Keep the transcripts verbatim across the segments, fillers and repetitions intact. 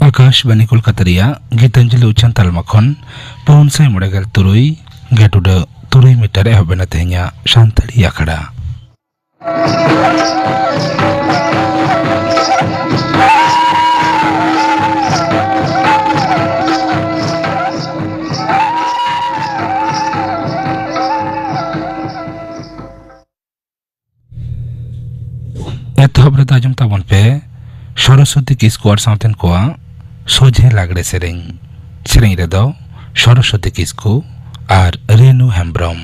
ᱟᱠᱟᱥᱵᱟᱱᱤ ᱠᱳᱞᱠᱟᱛᱟ ᱨᱮᱭᱟᱜ ᱜᱤᱛᱟᱧᱡᱚᱞᱤ ᱩᱪᱷᱟᱱ ᱛᱟᱞᱢᱟ ᱠᱷᱚᱱ ᱯᱩᱱ ᱥᱟᱭ ᱢᱚᱬᱮ ᱜᱮᱞ ᱛᱩᱨᱩᱭ ᱜᱮᱴᱩᱰᱟᱹ ᱛᱩᱨᱩᱭ ᱢᱤᱴᱟᱨ ᱮᱦᱚᱵ ᱮᱱᱟ ᱛᱮᱦᱮᱧᱟᱜ ᱥᱟᱱᱛᱟᱲᱤ ᱟᱠᱷᱲᱟ᱾ ᱮᱛᱚᱦᱚᱵ ᱨᱮᱫᱚ ᱟᱸᱡᱚᱢ ᱛᱟᱵᱚᱱ ᱯᱮ ᱥᱚᱨᱚᱥᱚᱛᱤ ᱠᱤᱥᱠᱩ ᱟᱨ ᱥᱟᱶᱛᱮᱱ ᱠᱚᱣᱟᱜ ᱥᱚᱡᱷᱮ ᱞᱟᱜᱽᱲᱮ ᱥᱮᱨᱮᱧ᱾ ᱥᱮᱨᱮᱧ ᱨᱮᱫᱚ ᱥᱚᱨᱚᱥᱚᱛᱤ ᱠᱤᱥᱠᱩ ᱟᱨ ᱨᱮᱱᱩ ᱦᱮᱢᱵᱽᱨᱚᱢ᱾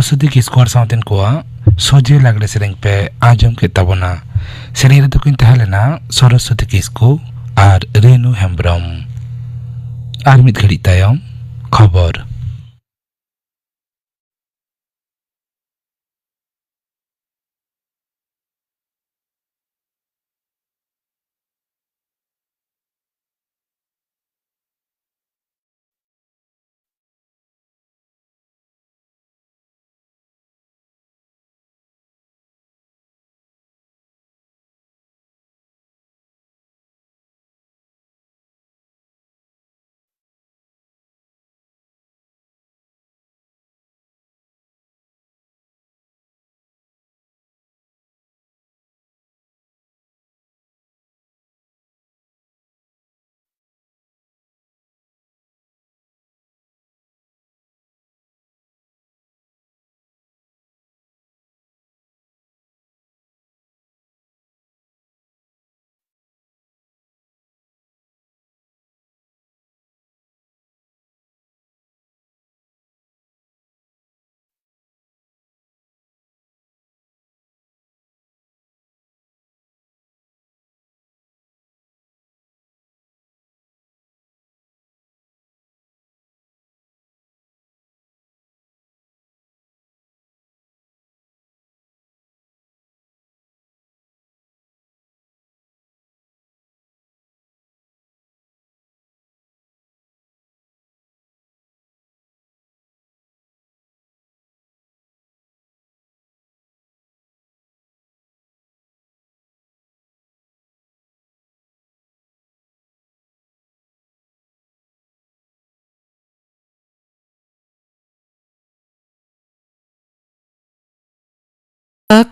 ᱥᱚᱨᱚᱥᱚᱛᱤ ᱠᱤᱥᱠᱩ ᱟᱨ ᱥᱟᱶᱛᱮᱱ ᱠᱚᱣᱟᱜ ᱥᱚᱡᱷᱮ ᱞᱟᱜᱽᱲᱮ ᱥᱮᱨᱮᱧ ᱯᱮ ᱟᱸᱡᱚᱢ ᱠᱮᱫ ᱛᱟᱵᱚᱱᱟ᱾ ᱥᱮᱨᱮᱧ ᱨᱮᱫᱚ ᱠᱤᱱ ᱛᱟᱦᱮᱸ ᱞᱮᱱᱟ ᱥᱚᱨᱚᱥᱚᱛᱤ ᱠᱤᱥᱠᱩ ᱟᱨ ᱨᱮᱱᱩ ᱦᱮᱢᱵᱨᱚᱢ᱾ ᱟᱨ ᱢᱤᱫ ᱜᱷᱟᱹᱲᱤᱡ ᱛᱟᱭᱚᱢ ᱠᱷᱚᱵᱚᱨ᱾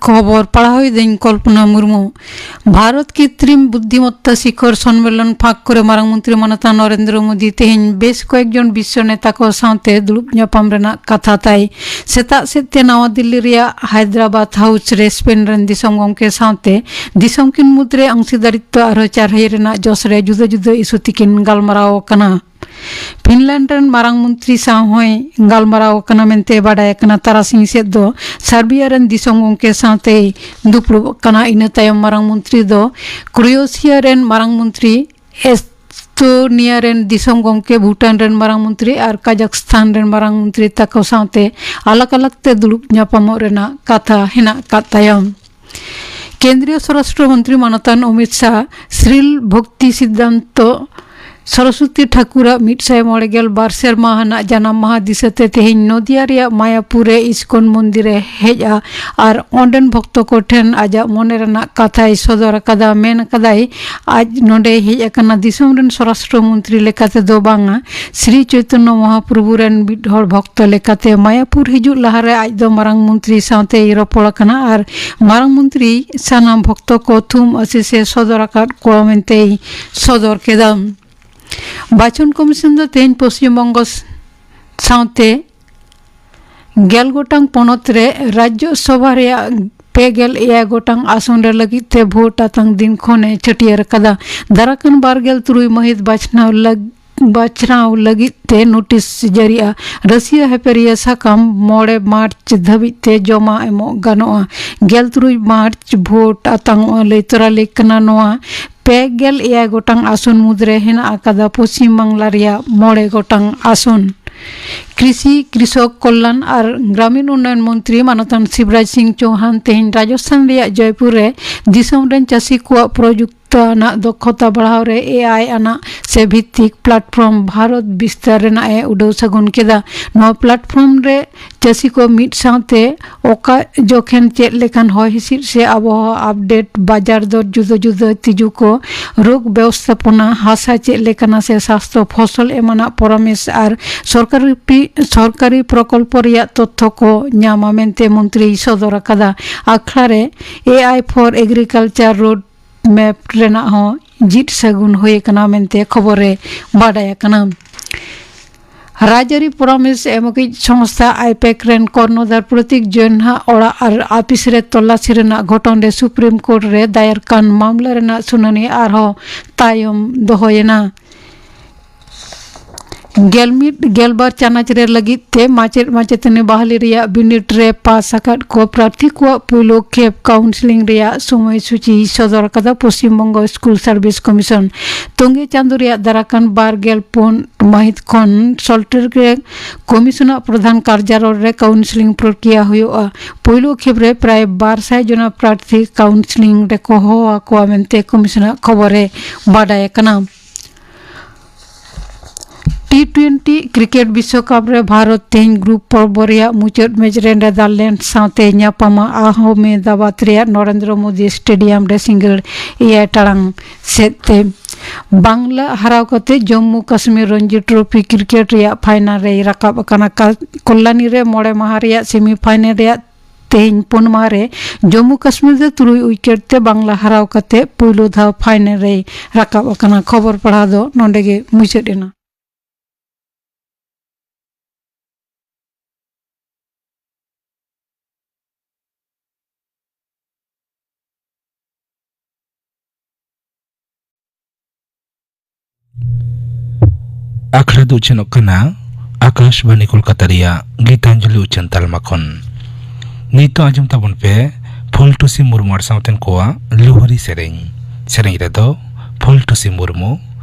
ᱠᱷᱚᱵᱚᱨ ᱯᱟᱲᱦᱟᱣᱤᱫᱟᱹᱧ ᱠᱚᱞᱯᱚᱱᱟ ᱢᱩᱨᱢᱩ᱾ ᱵᱷᱟᱨᱚᱛ ᱠᱨᱤᱛᱨᱤᱢ ᱵᱩᱫᱽᱫᱷᱤᱢᱚᱛᱛᱟ ᱥᱤᱠᱷᱚᱨ ᱥᱚᱱᱢᱮᱞᱚᱱ ᱯᱷᱟᱸᱠ ᱠᱚᱨᱮ ᱢᱟᱨᱟᱝ ᱢᱚᱱᱛᱨᱤ ᱢᱟᱱᱚᱛᱟᱱ ᱱᱚᱨᱮᱱᱫᱨᱚ ᱢᱳᱫᱤ ᱛᱮᱦᱮᱧ ᱵᱮᱥ ᱠᱚᱭᱮᱠ ᱡᱚᱱ ᱵᱤᱥᱥᱚ ᱱᱮᱛᱟ ᱠᱚ ᱥᱟᱶᱛᱮ ᱫᱩᱲᱩᱵ ᱧᱟᱯᱟᱢ ᱨᱮᱱᱟᱜ ᱠᱟᱛᱷᱟ ᱛᱟᱭ᱾ ᱥᱮᱛᱟᱜ ᱥᱮᱫ ᱛᱮ ᱱᱟᱣᱟ ᱫᱤᱞᱞᱤ ᱨᱮᱭᱟᱜ ᱦᱟᱭᱫᱨᱟᱵᱟᱫ ᱦᱟᱣᱩᱥ ᱨᱮ ᱥᱯᱮᱱ ᱨᱮᱱ ᱫᱤᱥᱚᱢ ᱜᱚᱢᱠᱮ ᱥᱟᱶᱛᱮ ᱫᱤᱥᱚᱢ ᱠᱤᱱ ᱢᱩᱫᱽᱨᱮ ᱚᱝᱥᱤᱫᱟᱨᱤᱛᱣ ᱟᱨᱦᱚᱸ ᱪᱟᱨᱦᱟᱭ ᱨᱮᱱᱟᱜ ᱡᱚᱥ ᱨᱮ ᱡᱩᱫᱟᱹ ᱡᱩᱫᱟᱹ ᱤᱥᱩ ᱛᱮᱠᱤᱱ ᱜᱟᱞᱢᱟᱨᱟᱣ ᱟᱠᱟᱱᱟ᱾ ᱯᱷᱤᱱᱞᱮᱱᱰ ᱨᱮᱱ ᱢᱟᱨᱟᱝ ᱢᱚᱱᱛᱨᱤ ᱥᱟᱶ ᱦᱚᱸᱭ ᱜᱟᱞᱢᱟᱨᱟᱣ ᱟᱠᱟᱱᱟ ᱢᱮᱱᱛᱮ ᱵᱟᱰᱟᱭ ᱟᱠᱟᱱᱟ᱾ ᱛᱟᱨᱟᱥᱤᱧ ᱥᱮᱫ ᱫᱚ ᱥᱟᱨᱵᱤᱭᱟ ᱨᱮᱱ ᱫᱤᱥᱚᱢ ᱜᱚᱢᱠᱮ ᱥᱟᱶᱛᱮᱭ ᱫᱩᱯᱲᱩᱵ ᱟᱠᱟᱱᱟ᱾ ᱤᱱᱟᱹ ᱛᱟᱭᱚᱢ ᱢᱟᱨᱟᱝ ᱢᱚᱱᱛᱨᱤ ᱫᱚ ᱠᱨᱳᱭᱮᱥᱤᱭᱟ ᱨᱮᱱ ᱢᱟᱨᱟᱝ ᱢᱚᱱᱛᱨᱤ, ᱮᱥᱛᱳᱱᱤᱭᱟ ᱨᱮᱱ ᱫᱤᱥᱚᱢ ᱜᱚᱢᱠᱮ, ᱵᱷᱩᱴᱟᱱ ᱨᱮᱱ ᱢᱟᱨᱟᱝ ᱢᱚᱱᱛᱨᱤ ᱟᱨ ᱠᱟᱡᱟᱠᱥᱛᱟᱱ ᱨᱮᱱ ᱢᱟᱨᱟᱝ ᱢᱚᱱᱛᱨᱤ ᱛᱟᱠᱚ ᱥᱟᱶᱛᱮ ᱟᱞᱟᱜᱽ ᱟᱞᱟᱜᱽ ᱛᱮ ᱫᱩᱲᱩᱵ ᱧᱟᱯᱟᱢᱚᱜ ᱨᱮᱱᱟᱜ ᱠᱟᱛᱷᱟ ᱦᱮᱱᱟᱜ ᱟᱠᱟᱫ ᱛᱟᱭᱟ᱾ ᱠᱮᱱᱫᱨᱤᱭᱚ ᱥᱚᱨᱟᱥᱴᱨᱚ ᱢᱚᱱᱛᱨᱤ ᱢᱟᱱᱚᱛᱟᱱ ᱚᱢᱤᱛ ᱥᱟᱦ ᱥᱨᱤᱞ ᱵᱷᱚᱠᱛᱤ ᱥᱤᱫᱽᱫᱷᱟᱱᱛᱚ ᱥᱚᱨᱚᱥᱚᱛᱤ ᱴᱷᱟᱠᱩᱨᱟᱜ ᱢᱤᱫ ᱥᱟᱭ ᱢᱚᱬᱮ ᱜᱮᱞ ᱵᱟᱨ ᱥᱮᱨᱢᱟ ᱟᱱᱟᱜ ᱡᱟᱱᱟᱢ ᱢᱟᱦᱟ ᱫᱤᱥᱟᱹᱛᱮ ᱛᱮᱦᱮᱧ ᱱᱚᱫᱤᱭᱟ ᱨᱮᱭᱟᱜ ᱢᱟᱭᱟᱯᱩᱨ ᱨᱮ ᱤᱥᱠᱚᱱ ᱢᱚᱱᱫᱤᱨ ᱮ ᱦᱮᱡᱼᱟ ᱟᱨ ᱚᱸᱰᱮᱱ ᱵᱷᱚᱠᱛᱚ ᱠᱚ ᱴᱷᱮᱱ ᱟᱡᱟᱜ ᱢᱚᱱᱮ ᱨᱮᱱᱟᱜ ᱠᱟᱛᱷᱟᱭ ᱥᱚᱫᱚᱨ ᱟᱠᱟᱫᱟ᱾ ᱢᱮᱱ ᱟᱠᱟᱫᱟᱭ, ᱟᱡ ᱱᱚᱰᱮᱭ ᱦᱮᱡ ᱟᱠᱟᱱᱟ ᱫᱤᱥᱚᱢ ᱨᱮᱱ ᱥᱚᱨᱟᱥᱴᱨᱚ ᱢᱚᱱᱛᱨᱤ ᱞᱮᱠᱟᱛᱮ ᱫᱚ ᱵᱟᱝᱟ, ᱥᱨᱤ ᱪᱳᱭᱛᱚᱱᱭᱚ ᱢᱚᱦᱟᱯᱨᱚᱵᱷᱩ ᱨᱮᱱ ᱢᱤᱫ ᱦᱚᱲ ᱵᱷᱚᱠᱛᱚ ᱞᱮᱠᱟᱛᱮ᱾ ᱢᱟᱭᱟᱯᱩᱨ ᱦᱤᱡᱩᱜ ᱞᱟᱦᱟᱨᱮ ᱟᱡ ᱫᱚ ᱢᱟᱨᱟᱝ ᱢᱚᱱᱛᱨᱤ ᱥᱟᱶᱛᱮᱭ ᱨᱚᱯᱚᱲ ᱟᱠᱟᱱᱟ ᱟᱨ ᱢᱟᱨᱟᱝ ᱢᱚᱱᱛᱨᱤ ᱥᱟᱱᱟᱢ ᱵᱷᱚᱠᱛᱚ ᱠᱚ ᱛᱷᱩᱢ ᱟᱥᱤᱥ ᱮ ᱥᱚᱫᱚᱨ ᱟᱠᱟᱫ ᱠᱚᱣᱟ ᱢᱮᱱᱛᱮᱭ ᱥᱚᱫᱚᱨ ᱠᱮᱫᱟ᱾ ᱵᱟᱪᱷᱚᱱ ᱠᱚᱢᱤᱥᱚᱱ ᱫᱚ ᱛᱮᱦᱮᱧ ᱯᱚᱥᱪᱤᱢ ᱵᱚᱝᱜᱚ ᱥᱟᱶᱛᱮ ᱜᱮᱞ ᱜᱚᱴᱟᱝ ᱯᱚᱱᱚᱛ ᱨᱮ ᱨᱟᱡᱽᱡᱚ ᱥᱚᱵᱷᱟ ᱨᱮᱭᱟᱜ ᱯᱮ ᱜᱮᱞ ᱮᱭᱟᱭ ᱜᱚᱴᱟᱝ ᱟᱥᱚᱱ ᱨᱮ ᱞᱟᱹᱜᱤᱫ ᱛᱮ ᱵᱷᱳᱴ ᱟᱛᱟᱝ ᱫᱤᱱ ᱠᱷᱚᱱᱮ ᱪᱷᱟᱹᱴᱭᱟᱹᱨ ᱟᱠᱟᱫᱟ᱾ ᱫᱟᱨᱟᱠᱟᱱ ᱵᱟᱨ ᱜᱮᱞ ᱛᱩᱨᱩᱭ ᱢᱟᱹᱦᱤᱛ ᱵᱟᱪᱷᱱᱟᱣ ᱞᱟᱹᱜ-, ᱵᱟᱪᱷᱱᱟᱣ ᱞᱟᱹᱜᱤᱫ ᱛᱮ ᱱᱳᱴᱤᱥ ᱡᱟᱹᱨᱤᱜᱼᱟ᱾ ᱨᱟᱹᱥᱤᱭᱟᱹ ᱦᱮᱯᱮᱨᱤᱭᱟᱹ ᱥᱟᱠᱟᱢ ᱢᱚᱬᱮ ᱢᱟᱨᱪ ᱫᱷᱟᱹᱵᱤᱡ ᱛᱮ ᱡᱚᱢᱟ ᱮᱢᱚᱜ ᱜᱟᱱᱚᱜᱼᱟ᱾ ᱜᱮᱞ ᱛᱩᱨᱩᱭ ᱢᱟᱨᱪ ᱵᱷᱳᱴ ᱟᱛᱟᱝᱚᱜᱼᱟ᱾ ᱞᱟᱹᱭ ᱛᱚᱨᱟ ᱞᱮᱠ ᱠᱟᱱᱟ, ᱱᱚᱣᱟ ᱯᱮ ᱜᱮᱞ ᱮᱭᱟᱭ ᱜᱚᱴᱟᱝ ᱟᱥᱚᱱ ᱢᱩᱫᱽᱨᱮ ᱦᱮᱱᱟᱜ ᱟᱠᱟᱫᱟ ᱯᱚᱪᱷᱤᱢ ᱵᱟᱝᱞᱟ ᱨᱮᱭᱟᱜ ᱢᱚᱬᱮ ᱜᱚᱴᱟᱝ ᱟᱥᱚᱱ᱾ ᱠᱨᱤᱥᱤ, ᱠᱨᱤᱥᱚᱠ ᱠᱚᱞᱞᱟᱱ ᱟᱨ ᱜᱨᱟᱢᱤᱱ ᱩᱱᱱᱚᱭᱚᱱ ᱢᱚᱱᱛᱨᱤ ᱢᱟᱱᱚᱛᱟᱱ ᱥᱤᱵᱨᱟᱡᱽ ᱥᱤᱝ ᱪᱳᱣᱦᱟᱱ ᱛᱮᱦᱮᱧ ᱨᱟᱡᱚᱥᱛᱷᱟᱱ ᱨᱮᱭᱟᱜ ᱡᱚᱭᱯᱩᱨ ᱨᱮ ᱫᱤᱥᱚᱢ ᱨᱮᱱ ᱪᱟᱹᱥᱤ ᱠᱚᱣᱟᱜ ᱯᱨᱚᱡᱩᱠᱛᱤ ᱟᱱᱟᱜ ᱫᱚᱠᱷᱚᱛᱟ ᱵᱟᱲᱦᱟᱣ ᱨᱮ ᱮ ᱟᱭ ᱟᱱᱟᱜ ᱥᱮ ᱵᱷᱤᱛᱛᱤᱠ ᱯᱞᱟᱴᱯᱷᱚᱨᱢ ᱵᱷᱟᱨᱚᱛ ᱵᱤᱥᱛᱟᱨ ᱨᱮᱱᱟᱜ ᱮ ᱩᱰᱟᱹᱣ ᱥᱟᱹᱜᱩᱱ ᱠᱮᱫᱟ᱾ ᱱᱚᱣᱟ ᱯᱞᱟᱴᱯᱷᱚᱨᱢ ᱨᱮ ᱪᱟᱹᱥᱤ ᱠᱚ ᱢᱤᱫ ᱥᱟᱶᱛᱮ ᱚᱠᱟ ᱡᱚᱠᱷᱮᱱ ᱪᱮᱫ ᱞᱮᱠᱟᱱ ᱦᱚᱭ ᱦᱤᱸᱥᱤᱫ ᱥᱮ ᱟᱵᱚᱦᱟᱣᱟ ᱟᱯᱰᱮᱴ, ᱵᱟᱡᱟᱨ ᱫᱚᱨ ᱡᱩᱫᱟᱹ ᱡᱩᱫᱟᱹ ᱛᱤᱡᱩ ᱠᱚ, ᱨᱳᱜᱽ ᱵᱮᱵᱚᱥᱛᱷᱟᱯᱚᱱᱟ, ᱦᱟᱥᱟ ᱪᱮᱫ ᱞᱮᱠᱟᱱᱟ ᱥᱮ ᱥᱟᱥᱛᱷᱚ, ᱯᱷᱚᱥᱚᱞ ᱮᱢᱟᱱᱟᱜ ᱯᱚᱨᱟᱢᱮᱥ ᱟᱨ ᱥᱚᱨᱠᱟᱨᱤ ᱯᱤ-, ᱥᱚᱨᱠᱟᱨᱤ ᱯᱨᱚᱠᱚᱞᱯᱚ ᱨᱮᱭᱟᱜ ᱛᱚᱛᱛᱷᱚ ᱠᱚ ᱧᱟᱢᱟ ᱢᱮᱱᱛᱮ ᱢᱚᱱᱛᱨᱤᱭ ᱥᱚᱫᱚᱨ ᱟᱠᱟᱫᱟ᱾ ᱟᱠᱷᱲᱟ ᱨᱮ A I for Agriculture Road Map ᱨᱮᱱᱟᱜ ᱦᱚᱸ ᱡᱤᱫ ᱥᱟᱹᱜᱩᱱ ᱦᱩᱭ ᱟᱠᱟᱱᱟ ᱢᱮᱱᱛᱮ ᱠᱷᱚᱵᱚᱨ ᱨᱮ ᱵᱟᱰᱟᱭ ᱟᱠᱟᱱᱟ᱾ ᱨᱟᱡᱽᱟᱹᱨᱤ ᱯᱚᱨᱟᱢᱮᱥ ᱮᱢᱚᱜᱤᱡ ᱥᱚᱝᱥᱛᱷᱟ ᱟᱭᱯᱮᱠ ᱨᱮᱱ ᱠᱚᱨᱱᱚᱫᱷᱟᱨ ᱯᱨᱚᱛᱤᱠ ᱡᱚᱭᱱᱦᱟᱜ ᱚᱲᱟᱜ ᱟᱨ ᱟᱯᱤᱥ ᱨᱮ ᱛᱚᱞᱟᱥᱤ ᱨᱮᱱᱟᱜ ᱜᱷᱚᱴᱚᱱ ᱨᱮ ᱥᱩᱯᱨᱤᱢ ᱠᱳᱨᱴ ᱨᱮ ᱫᱟᱭᱮᱨ ᱠᱟᱱ ᱢᱟᱢᱞᱟ ᱨᱮᱱᱟᱜ ᱥᱩᱱᱟᱹᱱᱤ ᱟᱨᱦᱚᱸ ᱛᱟᱭᱚᱢ ᱫᱚᱦᱚᱭᱮᱱᱟ᱾ ᱜᱮᱞ ᱢᱤᱫ ᱜᱮᱞ ᱵᱟᱨ ᱪᱟᱱᱟᱪ ᱨᱮ ᱞᱟᱹᱜᱤᱫ ᱛᱮ ᱢᱟᱪᱮᱫ ᱢᱟᱪᱮᱛᱟᱹᱱᱤ ᱵᱟᱦᱟᱞᱤ ᱨᱮᱭᱟᱜ ᱵᱤᱱᱤᱰ ᱨᱮ ᱯᱟᱥ ᱟᱠᱟᱫ ᱠᱚ ᱯᱨᱟᱨᱛᱷᱤ ᱠᱚᱣᱟᱜ ᱯᱩᱭᱞᱩ ᱠᱷᱮᱯ ᱠᱟᱣᱩᱱᱥᱮᱞᱤᱝ ᱨᱮᱭᱟᱜ ᱥᱚᱢᱚᱭ ᱥᱩᱪᱤ ᱥᱚᱫᱚᱨ ᱟᱠᱟᱫᱟ Paschim Banga school service commission. ᱛᱚᱝᱜᱮ ᱪᱟᱸᱫᱳ ᱨᱮᱭᱟᱜ ᱫᱟᱨᱟᱠᱟᱱ ᱵᱟᱨ ᱜᱮᱞ ᱯᱩᱱ ᱢᱟᱹᱦᱤᱛ ᱠᱷᱚᱱ ᱥᱚᱞᱴᱮᱨ ᱨᱮ ᱠᱚᱢᱤᱥᱚᱱᱟᱜ ᱯᱨᱚᱫᱷᱟᱱ ᱠᱟᱨᱡᱟᱞᱚᱭ ᱨᱮ ᱠᱟᱣᱩᱱᱥᱮᱞᱤᱝ ᱯᱨᱚᱠᱨᱤᱭᱟ ᱦᱩᱭᱩᱜᱼᱟ᱾ ᱯᱩᱭᱞᱩ ᱠᱷᱮᱯ ᱨᱮ ᱯᱨᱟᱭ ᱵᱟᱨ ᱥᱟᱭ ᱡᱚᱱᱟ ᱯᱨᱟᱨᱛᱷᱤ ᱠᱟᱣᱩᱱᱥᱮᱞᱤᱝ ᱨᱮᱠᱚ ᱦᱚᱦᱚ ᱟᱠᱚᱣᱟ ᱢᱮᱱᱛᱮ ᱠᱚᱢᱤᱥᱚᱱᱟᱜ ᱠᱷᱚᱵᱚᱨ ᱨᱮ ᱵᱟᱰᱟᱭ ᱟᱠᱟᱱᱟ᱾ ᱴᱤ ᱴᱩᱭᱮᱱᱴᱤ ᱠᱨᱤᱠᱮᱴ ᱵᱤᱥᱣᱚᱠᱟᱯ ᱨᱮ ᱵᱷᱟᱨᱚᱛ ᱛᱮᱦᱮᱧ ᱜᱨᱩᱯ ᱯᱚᱨᱵᱚ ᱨᱮᱭᱟᱜ ᱢᱩᱪᱟᱹᱫ ᱢᱮᱪ ᱨᱮ ᱱᱮᱫᱟᱨᱞᱮᱱᱰ ᱥᱟᱶᱛᱮ ᱧᱟᱯᱟᱢᱟ ᱟᱦᱢᱮᱫᱟᱵᱟᱫ ᱨᱮᱭᱟᱜ ᱱᱚᱨᱮᱱᱫᱨᱚ ᱢᱳᱫᱤ ᱥᱴᱮᱰᱤᱭᱟᱢ ᱨᱮ ᱥᱤᱸᱜᱟᱹᱲ ᱮᱭᱟᱭ ᱴᱟᱲᱟᱝ ᱥᱮᱫ ᱛᱮ᱾ ᱵᱟᱝᱞᱟ ᱦᱟᱨᱟᱣ ᱠᱟᱛᱮ ᱡᱚᱢᱢᱩ ᱠᱟᱥᱢᱤᱨ ᱨᱚᱧᱡᱤ ᱴᱨᱚᱯᱷᱤ ᱠᱨᱤᱠᱮᱴ ᱨᱮᱭᱟᱜ ᱯᱷᱟᱭᱱᱟᱞ ᱨᱮᱭ ᱨᱟᱠᱟᱵ ᱟᱠᱟᱱᱟ᱾ ᱠᱟ-, ᱠᱚᱞᱞᱟᱱᱤ ᱨᱮ ᱢᱚᱬᱮ ᱢᱟᱦᱟ ᱨᱮᱭᱟᱜ ᱥᱮᱢᱤᱯᱷᱟᱭᱱᱟᱞ ᱨᱮᱭᱟᱜ ᱛᱮᱦᱮᱧ ᱯᱩᱱ ᱢᱟᱦᱟ ᱨᱮ ᱡᱚᱢᱢᱩ ᱠᱟᱥᱢᱤᱨ ᱫᱚ ᱛᱩᱨᱩᱭ ᱩᱭᱠᱮᱴ ᱛᱮ ᱵᱟᱝᱞᱟ ᱦᱟᱨᱟᱣ ᱠᱟᱛᱮ ᱯᱩᱭᱞᱩ ᱫᱷᱟᱣ ᱯᱷᱟᱭᱱᱮᱞ ᱨᱮᱭ ᱨᱟᱠᱟᱵ ᱟᱠᱟᱱᱟ᱾ ᱠᱷᱚᱵᱚᱨ ᱯᱟᱲᱦᱟᱣ ᱫᱚ ᱱᱚᱸᱰᱮ ᱜᱮ ᱢᱩᱪᱟᱹᱫ ᱮᱱᱟ᱾ ᱟᱠᱷᱲᱟ ᱫᱚ ᱩᱪᱷᱟᱹᱱᱚᱜ ᱠᱟᱱᱟ ᱟᱠᱟᱥᱵᱟᱱᱤ ᱠᱳᱞᱠᱟᱛᱟ ᱨᱮᱭᱟᱜ ᱜᱤᱛᱟᱧᱡᱚᱞᱤ ᱩᱪᱷᱟᱹᱱ ᱛᱟᱞᱢᱟ ᱠᱷᱚᱱ᱾ ᱱᱤᱛᱚᱜ ᱟᱸᱡᱚᱢ ᱛᱟᱵᱚᱱ ᱯᱮ ᱯᱷᱩᱞᱴᱩᱥᱤ ᱢᱩᱨᱢᱩ ᱟᱨ ᱥᱟᱶᱛᱮᱱ ᱠᱚᱣᱟᱜ ᱞᱩᱦᱟᱹᱨᱤ ᱥᱮᱨᱮᱧ᱾ ᱥᱮᱨᱮᱧ ᱨᱮᱫᱚ ᱯᱷᱩᱞᱴᱩᱥᱤ ᱢᱩᱨᱢᱩ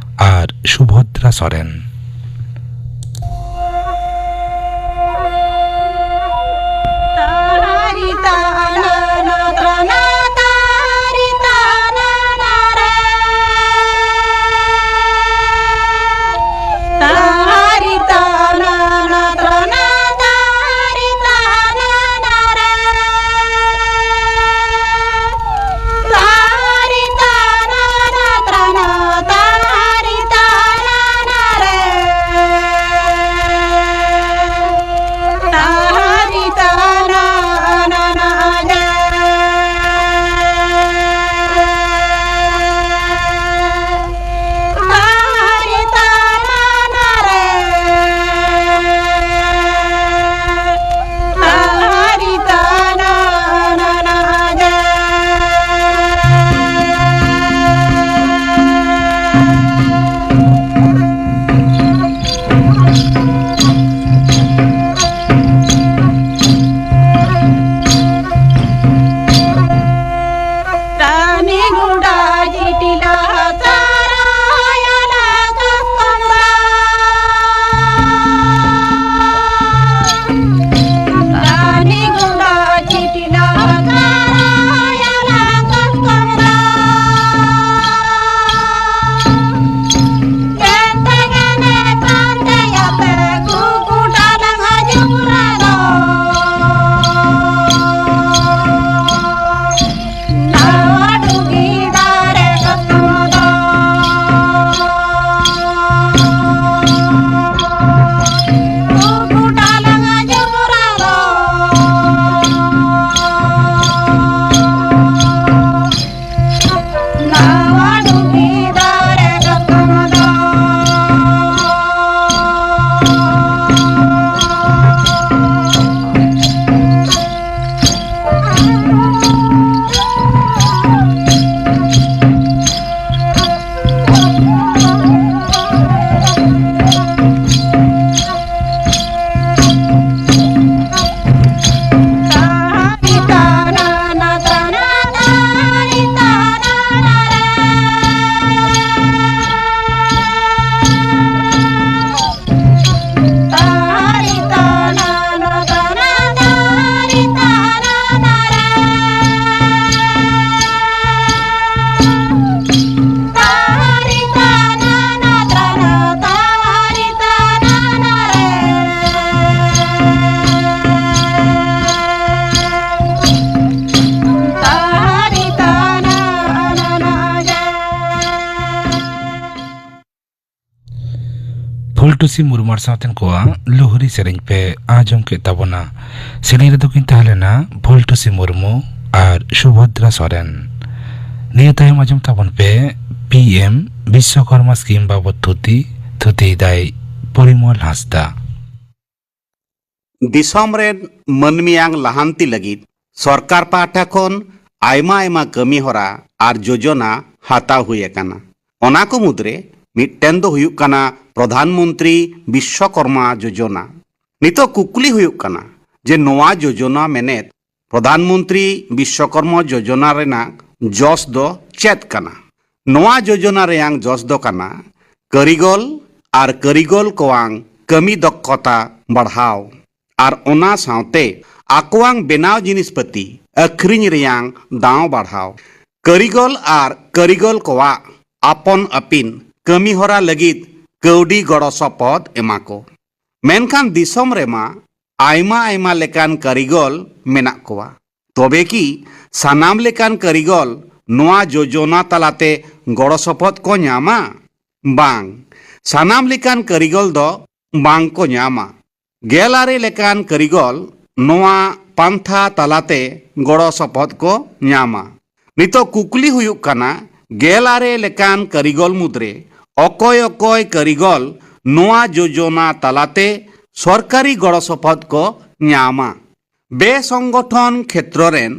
ᱟᱨ ᱥᱩᱵᱷᱚᱫᱨᱟ ᱥᱚᱨᱮᱱ᱾ ᱴᱩᱥᱤ ᱢᱩᱨᱢᱩ ᱟᱨ ᱥᱟᱶᱛᱮᱱ ᱠᱚᱣᱟᱜ ᱞᱩᱦᱨᱤ ᱥᱮᱨᱮᱧ ᱯᱮ ᱟᱸᱡᱚᱢ ᱠᱮᱫ ᱛᱟᱵᱚᱱᱟ᱾ ᱥᱮᱨᱮᱧ ᱨᱮᱫᱚ ᱠᱤᱱ ᱛᱟᱦᱮᱸ ᱞᱮᱱᱟ ᱯᱷᱩᱞᱴᱩᱥᱤ ᱢᱩᱨᱢᱩ ᱟᱨ ᱥᱩᱵᱷᱚᱫᱨᱟ ᱥᱚᱨᱮᱱ᱾ ᱱᱤᱭᱟᱹ ᱛᱟᱭᱚᱢ ᱟᱸᱡᱚᱢ ᱛᱟᱵᱚᱱ ᱯᱮ ᱯᱤ ᱮᱢ ᱵᱤᱥᱥᱚᱠᱚᱨᱢᱟ ᱥᱠᱤᱢ ᱵᱟᱵᱚᱛ ᱛᱷᱩᱛᱤ᱾ ᱛᱷᱩᱛᱤᱭᱮᱫᱟᱭ ᱯᱚᱨᱤᱢᱚᱞ ᱦᱟᱸᱥᱫᱟ᱾ ᱫᱤᱥᱚᱢ ᱨᱮᱱ ᱢᱟᱹᱱᱢᱤᱭᱟᱝ ᱞᱟᱦᱟᱱᱛᱤ ᱞᱟᱹᱜᱤᱫ ᱥᱚᱨᱠᱟᱨ ᱯᱟᱦᱴᱟ ᱠᱷᱚᱱ ᱟᱭᱢᱟ ᱟᱭᱢᱟ ᱠᱟᱹᱢᱤ ᱦᱚᱨᱟ ᱟᱨ ᱡᱳᱡᱚᱱᱟ ᱦᱟᱛᱟᱣ ᱦᱩᱭ ᱟᱠᱟᱱᱟ᱾ ᱚᱱᱟ ᱠᱚ ᱢᱩᱫᱽᱨᱮ ᱢᱤᱫᱴᱮᱱ ᱫᱚ ᱦᱩᱭᱩᱜ ᱠᱟᱱᱟ ᱯᱨᱚᱫᱷᱟᱱ ᱢᱚᱱᱛᱨᱤ ᱵᱤᱥᱥᱚᱠᱚᱨᱢᱟ ᱡᱳᱡᱚᱱᱟ᱾ ᱱᱤᱛᱚᱜ ᱠᱩᱠᱞᱤ ᱦᱩᱭᱩᱜ ᱠᱟᱱᱟ ᱡᱮ ᱱᱚᱣᱟ ᱡᱳᱡᱚᱱᱟ ᱢᱮᱱᱮᱫ ᱯᱨᱚᱫᱷᱟᱱ ᱢᱚᱱᱛᱨᱤ ᱵᱤᱥᱥᱚᱠᱚᱨᱢᱟ ᱡᱳᱡᱚᱱᱟ ᱨᱮᱱᱟᱜ ᱡᱚᱥ ᱫᱚ ᱪᱮᱫ ᱠᱟᱱᱟ? ᱱᱚᱣᱟ ᱡᱳᱡᱚᱱᱟ ᱨᱮᱭᱟᱝ ᱡᱚᱥ ᱫᱚ ᱠᱟᱱᱟ ᱠᱟᱹᱨᱤᱜᱚᱞ ᱟᱨ ᱠᱟᱹᱨᱤᱜᱚᱞ ᱠᱚᱣᱟᱝ ᱠᱟᱹᱢᱤ ᱫᱚᱠᱷᱚᱛᱟ ᱵᱟᱲᱦᱟᱣ ᱟᱨ ᱚᱱᱟ ᱥᱟᱶᱛᱮ ᱟᱠᱚᱣᱟᱝ ᱵᱮᱱᱟᱣ ᱡᱤᱱᱤᱥᱯᱟᱹᱛᱤ ᱟᱹᱠᱷᱨᱤᱧ ᱨᱮᱭᱟᱝ ᱫᱟᱣ ᱵᱟᱲᱦᱟᱣ᱾ ᱠᱟᱹᱨᱤᱜᱚᱞ ᱟᱨ ᱠᱟᱹᱨᱤᱜᱚᱞ ᱠᱚᱣᱟᱜ ᱟᱯᱚᱱ ᱟᱹᱯᱤᱱ ᱠᱟᱹᱢᱤ ᱦᱚᱨᱟ ᱞᱟᱹᱜᱤᱫ ᱠᱟᱹᱣᱰᱤ ᱜᱚᱲᱚ ᱥᱚᱯᱚᱦᱚᱫ ᱮᱢᱟ ᱠᱚ᱾ ᱢᱮᱱᱠᱷᱟᱱ ᱫᱤᱥᱚᱢ ᱨᱮᱢᱟ ᱟᱭᱢᱟ ᱟᱭᱢᱟ ᱞᱮᱠᱟᱱ ᱠᱟᱹᱨᱤᱜᱚᱞ ᱢᱮᱱᱟᱜ ᱠᱚᱣᱟ᱾ ᱛᱚᱵᱮ ᱠᱤ ᱥᱟᱱᱟᱢ ᱞᱮᱠᱟᱱ ᱠᱟᱹᱨᱤᱜᱚᱞ ᱱᱚᱣᱟ ᱡᱳᱡᱚᱱᱟ ᱛᱟᱞᱟᱛᱮ ᱜᱚᱲᱚ ᱥᱚᱯᱚᱦᱚᱫ ᱠᱚ ᱧᱟᱢᱟ? ᱵᱟᱝ, ᱥᱟᱱᱟᱢ ᱞᱮᱠᱟᱱ ᱠᱟᱹᱨᱤᱜᱚᱞ ᱫᱚ ᱵᱟᱝ ᱠᱚ ᱧᱟᱢᱟ᱾ ᱜᱮᱞ ᱟᱨᱮ ᱞᱮᱠᱟᱱ ᱠᱟᱹᱨᱤᱜᱚᱞ ᱱᱚᱣᱟ ᱯᱟᱱᱛᱷᱟ ᱛᱟᱞᱟᱛᱮ ᱜᱚᱲᱚ ᱥᱚᱯᱚᱦᱚᱫ ᱠᱚ ᱧᱟᱢᱟ᱾ ᱱᱤᱛᱚᱜ ᱠᱩᱠᱞᱤ ᱦᱩᱭᱩᱜ ᱠᱟᱱᱟ, ᱜᱮᱞ ᱟᱨᱮ ᱞᱮᱠᱟᱱ ᱠᱟᱹᱨᱤᱜᱚᱞ ᱢᱩᱫᱽᱨᱮ ᱚᱠᱚᱭ ᱚᱠᱚᱭ ᱠᱟᱹᱨᱤᱜᱚᱞ ᱱᱚᱣᱟ ᱡᱳᱡᱚᱱᱟ ᱛᱟᱞᱟᱛᱮ ᱥᱚᱨᱠᱟᱨᱤ ᱜᱚᱲᱚ ᱥᱚᱯᱚᱦᱚᱫ ᱠᱚ ᱧᱟᱢᱟ? ᱵᱮᱥᱚᱝᱜᱚᱴᱷᱚᱱ ᱠᱷᱮᱛᱨᱚ ᱨᱮᱱ